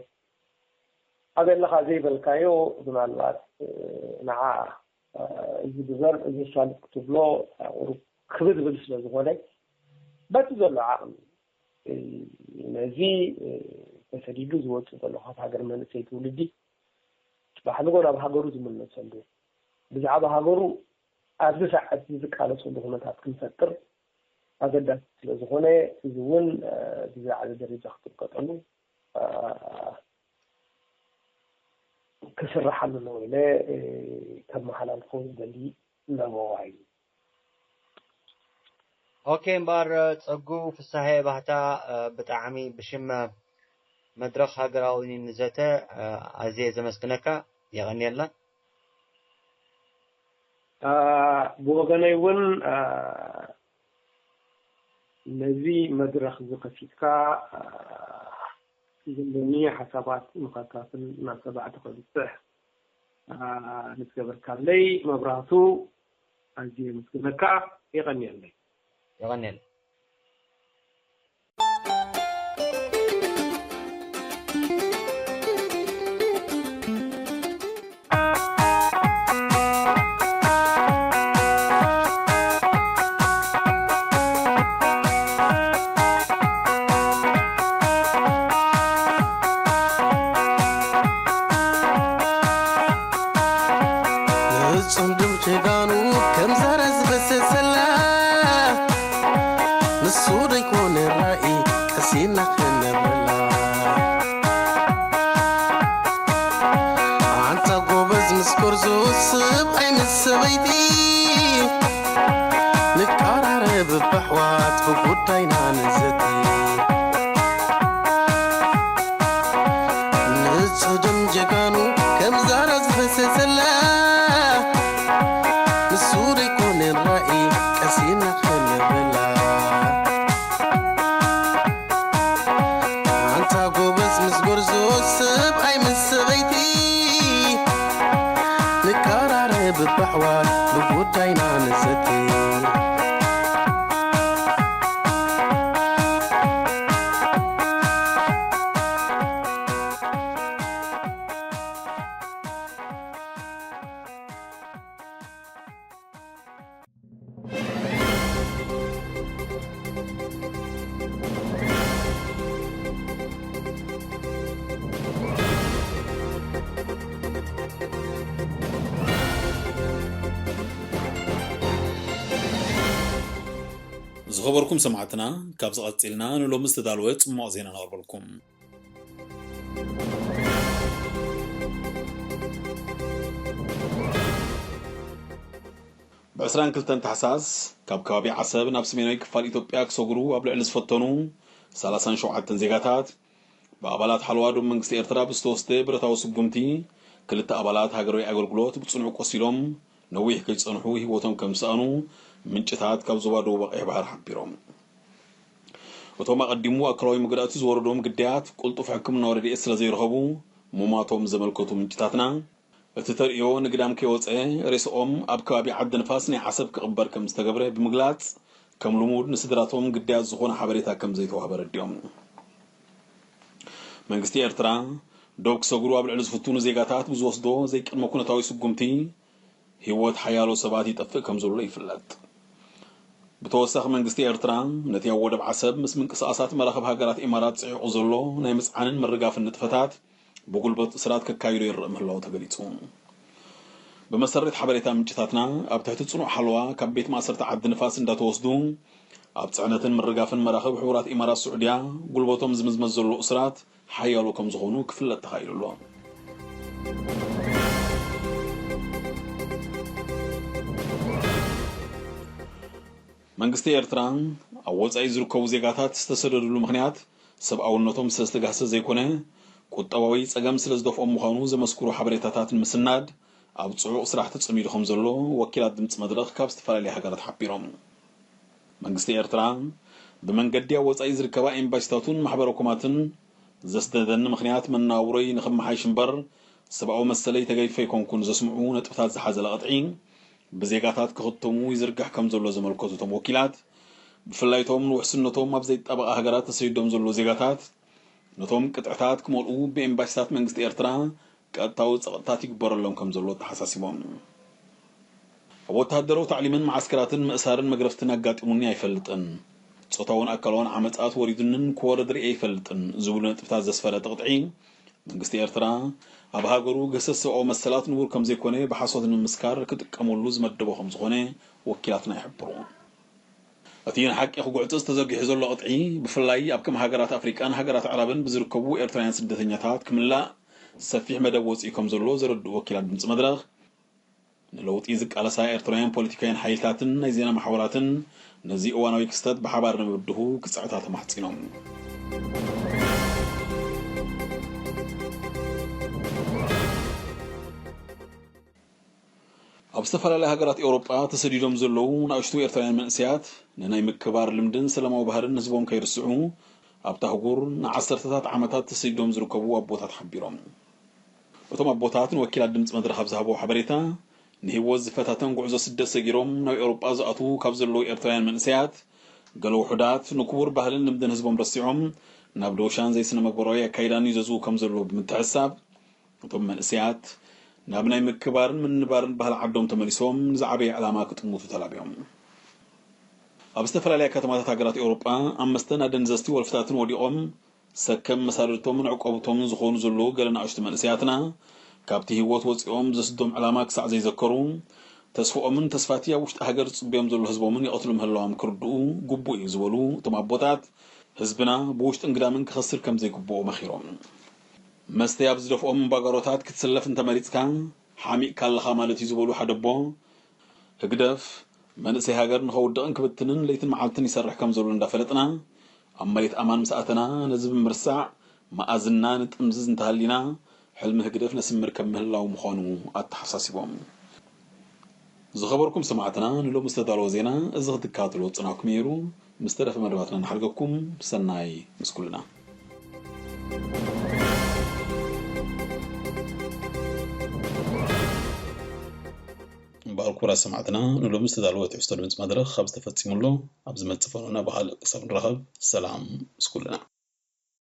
ኣብ ዘለኻ ዘይበልካዮ ምናልባት ንዓ እዚ ግበር፣ እዚ ሻልጥ ክትብሎ ቁሩብ ክብድ ዝብል ስለ ዝኾነ በቲ ዘሎ ዓቕሚ ነዚ ተሰዲዱ ዝወፅእ ዘሎ ካብ ሃገር መንእሰይ ትውልዲ ጽባሕ ንጎ ናብ ሃገሩ ዝምለሰሉ ብዛዕባ ሃገሩ ኣብዚ ሰዓት እዚ ዝቃለሰሉ ኩነታት ክንፈጥር ኣገዳሲ ስለ ዝኾነ እዚ እውን ብዝለዓለ ደረጃ ክትጥቀጠሉ ክስራሕ ኣለዎ ኢለ ከመሓላልፎ ዝደሊ ለበዋ እዩ። ኦኬ እምበኣር ጸጉ ፍሳሐ ባህታ ብጣዕሚ ብሽም መድረኽ ሃገራዊ ንዘተ ኣዝየ ዘመስግነካ። የቐንየልና። ብወገነይ እውን ነዚ መድረኽ እዚ ከፊትካ ዘለኒ ሓሳባት ንኸካፍል ናብ ሰባዕቲ ከብፅሕ ንዝገበርካለይ መብራህቱ ኣዝየ የመስግነካ። የቐንየለይ። የቐንየለይ። ንጽምድም ጀጋኑ ከም ዘረ ዝበሰሰላ ንሱ ደይኮነ ራኢ ቀሲና ከነበላ ኣንታ ጎበዝ ምስ ጎርዞ ስብኣይ ምስ ሰበይቲ ንቃራረብ በሕዋት ብጉዳይና ንዘቲ ንጽድም ጀጋኑ ከም ዛራ ዝፈሰሰላ ንሱ ደይኮነ ራኢ ቀሲና ከነበላ ኣንታ ጎበዝ ምስ ጎርዞ ሰብኣይ ምስ ሰበይቲ ንቃራረብ በሕዋት ብጉዳይና ንዘቲ ዝኸበርኩም ሰማዕትና፣ ካብዚ ቀጺልና ንሎሚ ዝተዳለወ ጽማቕ ዜና ነቕርበልኩም። ብ22 ታሕሳስ ካብ ከባቢ ዓሰብ ናብ ሰሜናዊ ክፋል ኢትዮጵያ ክሰግሩ ኣብ ልዕሊ ዝፈተኑ 37 ዜጋታት ብኣባላት ሓለዋ ዶብ መንግስቲ ኤርትራ ብዝተወስደ ብረታዊ ስጉምቲ ክልተ ኣባላት ሃገራዊ ኣገልግሎት ብጽኑዕ ቆሲሎም ነዊሕ ከይጸንሑ ህይወቶም ከም ዝሰኣኑ ምንጭታት ካብ ዞባ ደቡብ ኣቕይሕ ባሕሪ ሓቢሮም። እቶም ኣቐዲሙ ኣካላዊ መጉዳእቲ ዝወረዶም ግዳያት ቅልጡፍ ሕክምናዊ ረድኤት ስለ ዘይረኸቡ ምሟቶም ዘመልከቱ ምንጭታትና፣ እቲ ተርእዮ ንግዳም ከይወጸ ሬስኦም ኣብ ከባቢ ዓዲ ንፋስ ናይ ዓሰብ ክቕበር ከም ዝተገብረ ብምግላጽ፣ ከም ልሙድ ንስድራቶም ግዳያት ዝኾነ ሓበሬታ ከም ዘይተዋህበ ኣረዲኦም። መንግስቲ ኤርትራ ዶብ ክሰግሩ ኣብ ልዕሊ ዝፍትኑ ዜጋታት ብዝወስዶ ዘይቅድመ ኩነታዊ ስጉምቲ ህይወት ሓያሎ ሰባት ይጠፍእ ከም ዘሎ ይፍለጥ። ብተወሳኺ መንግስቲ ኤርትራ ነቲ ኣብ ወደብ ዓሰብ ምስ ምንቅስቓሳት መራኽብ ሃገራት ኢማራት ጽዒቑ ዘሎ ናይ ምጽዓንን ምርጋፍን ንጥፈታት ብጉልበት እስራት ከካይዶ ይረአ ምህላው ተገሊጹ። ብመሰረት ሓበሬታ ምንጭታትና፣ ኣብ ትሕቲ ጽኑዕ ሓለዋ ካብ ቤት ማእሰርቲ ዓዲ ንፋስ እንዳተወስዱ ኣብ ጽዕነትን ምርጋፍን መራኽብ ሕቡራት ኢማራት ስዑድያ ጉልበቶም ዝምዝመዝ ዘሎ እስራት ሓያሎ ከም ዝኾኑ ክፍለጥ ተኻኢሉ ኣሎ። መንግስቲ ኤርትራ ኣብ ወጻኢ ዝርከቡ ዜጋታት ዝተሰደድሉ ምኽንያት ሰብኣውነቶም ስለ ዝተጋህሰ ዘይኮነ፣ ቁጠባዊ ጸገም ስለ ዝደፍኦም ምዃኑ ዘመስክሩ ሓበሬታታት ንምስናድ ኣብ ጽዑቕ ስራሕ ተጸሚዱ ከም ዘሎ ወኪላት ድምጺ መድረኽ ካብ ዝተፈላለያ ሃገራት ሓቢሮም። መንግስቲ ኤርትራ ብመንገዲ ኣብ ወጻኢ ዝርከባ ኤምባሲታቱን ማሕበረ ኮማትን ዘስደደኒ ምኽንያት መነባብሮይ ንኽመሓይሽ እምበር ሰብኣዊ መሰለይ ተገይፈ ኣይኮንኩን ዘስምዑ ነጥብታት ዝሓዘለ ቅጥዒ ብዜጋታት ክኽተሙ ይዝርጋሕ ከም ዘሎ ዘመልከቱ እቶም ወኪላት፣ ብፍላይ እቶም ንውሕስነቶም ኣብ ዘይጣበቓ ሃገራት ተሰዲዶም ዘለዉ ዜጋታት ነቶም ቅጥዕታት ክመልኡ ብኤምባሲታት መንግስቲ ኤርትራ ቀጥታዊ ጸቕጥታት ይግበረሎም ከም ዘሎ ተሓሳሲቦም። ኣብ ወተሃደራዊ ታዕሊምን መዓስከራትን ምእሳርን መግረፍትን ኣጋጢሙኒ ኣይፈልጥን። ጾታውን ኣካላውን ዓመጻት ወሪዱንን ክወርድ ርእየ ኣይፈልጥን ዝብሉ ነጥብታት ዘስፈረ እቲ ቅጥዒ፣ መንግስቲ ኤርትራ ኣብ ሃገሩ ገሰስ ሰብኣዊ መሰላት ንቡር ከም ዘይኮነ ብሓሶት ንምምስካር ክጥቀመሉ ዝመደቦ ከም ዝኾነ ወኪላትና ይሕብሩ። እቲ ንሓቂ ክጉዕጽጽ ተዘርጊሑ ዘሎ ቅጥዒ፣ ብፍላይ ኣብ ከም ሃገራት ኣፍሪቃን ሃገራት ኣዕራብን ብዝርከቡ ኤርትራውያን ስደተኛታት ክምላእ ሰፊሕ መደብ ወጺኡ ከም ዘሎ ዘረድኡ ወኪላት ድምጺ መድረኽ፣ ንለውጢ ዝቃለሳ ኤርትራውያን ፖለቲካውያን ሓይልታትን ናይ ዜና ማሕበራትን ነዚ እዋናዊ ክስተት ብሓባር ንምብድሁ ክጽዕታ ተማሕጺኖም። ኣብ ዝተፈላለያ ሃገራት ኤውሮጳ ተሰዲዶም ዘለዉ ንኣሽቱ ኤርትራውያን መንእሰያት ንናይ ምክባር ልምድን ሰላማዊ ባህርን ህዝቦም ከይርስዑ ኣብታ ኣህጉር ንዓሰርተታት ዓመታት ተሰዲዶም ዝርከቡ ኣቦታት ሓቢሮም። እቶም ኣቦታት ንወኪላት ድምጺ መድረኽ ኣብ ዝሃብዎ ሓበሬታ፣ ንህይወት ዝፈታተን ጉዕዞ ስደት ሰጊሮም ናብ ኤውሮጳ ዝኣትዉ ካብ ዘለዉ ኤርትራውያን መንእሰያት፣ ገለ ውሑዳት ንክቡር ባህልን ልምድን ህዝቦም ረሲዖም ናብ ዶሻን ዘይስነ መግበራዊ ኣካይዳን ይዘዝዉ ከም ዘለዉ ብምትሕስሳብ፣ እቶም መንእሰያት ናብ ናይ ምክባርን ምንባርን ባህሊ ዓዶም ተመሊሶም ንዝዓበየ ዕላማ ክጥምቱ ተላብዮም። ኣብ ዝተፈላለያ ከተማታት ሃገራት ኤውሮጳ ኣብ መስተን ኣደንዘዝቲ ወልፍታትን ወዲቖም ሰከም መሳድርቶምን ዕቆብቶምን ዝኾኑ ዘለዉ ገለ ንኣሽቱ መንእሰያትና፣ ካብቲ ህይወት ወጺኦም ዘስዶም ዕላማ ክሳዕ ዘይዘከሩ፣ ተስፍኦምን ተስፋቲ ኣብ ውሽጢ ሃገር ዝጽበዮም ዘሎ ህዝቦምን ይቐትሉ ምህላዎም ክርድኡ ግቡእ እዩ ዝበሉ እቶም ኣቦታት፣ ህዝብና ብውሽጥን ግዳምን ክኸስር ከም ዘይግብኦ መኺሮም። መስተይ ኣብ ዝደፍኦም እምባጋሮታት ክትስለፍ እንተመሪጽካ፣ ሓሚቕካ ኣለኻ ማለት እዩ ዝበሉ ሓደ ኣቦ፣ ህግደፍ መንእሰይ ሃገር ንኸውድቕን ክብትንን ለይትን መዓልትን ይሰርሕ ከም ዘሎ እንዳፈለጥና፣ ኣብ መሬት ኣማን ምስ ኣተና፣ ነዚ ብምርሳዕ መኣዝና ንጥምዝዝ እንተሃሊና፣ ሕልሚ ህግደፍ ነስምር ከም ምህላው ምዃኑ ኣተሓሳሲቦም። ዝኸበርኩም ሰማዕትና፣ ንሎሚ ዝተዳለወ ዜና እዚ ክትከታተልዎ ዝጸናሕኩም ነይሩ። ምስ ተረፈ መደባትና ንሓልገኩም። ሰናይ ምስ ኩልና። እምበኣር ክቡራት ሰማዕትና፣ ንሎሚ ዝተዳለወ ትሕዝቶ ድምፂ መድረኽ ካብ ዝተፈፂሙ ኣሎ። ኣብ ዝመፅእ ፈኖና ብኻልእ ክሳብ ንራኸብ፣ ሰላም ምስ ኩልና።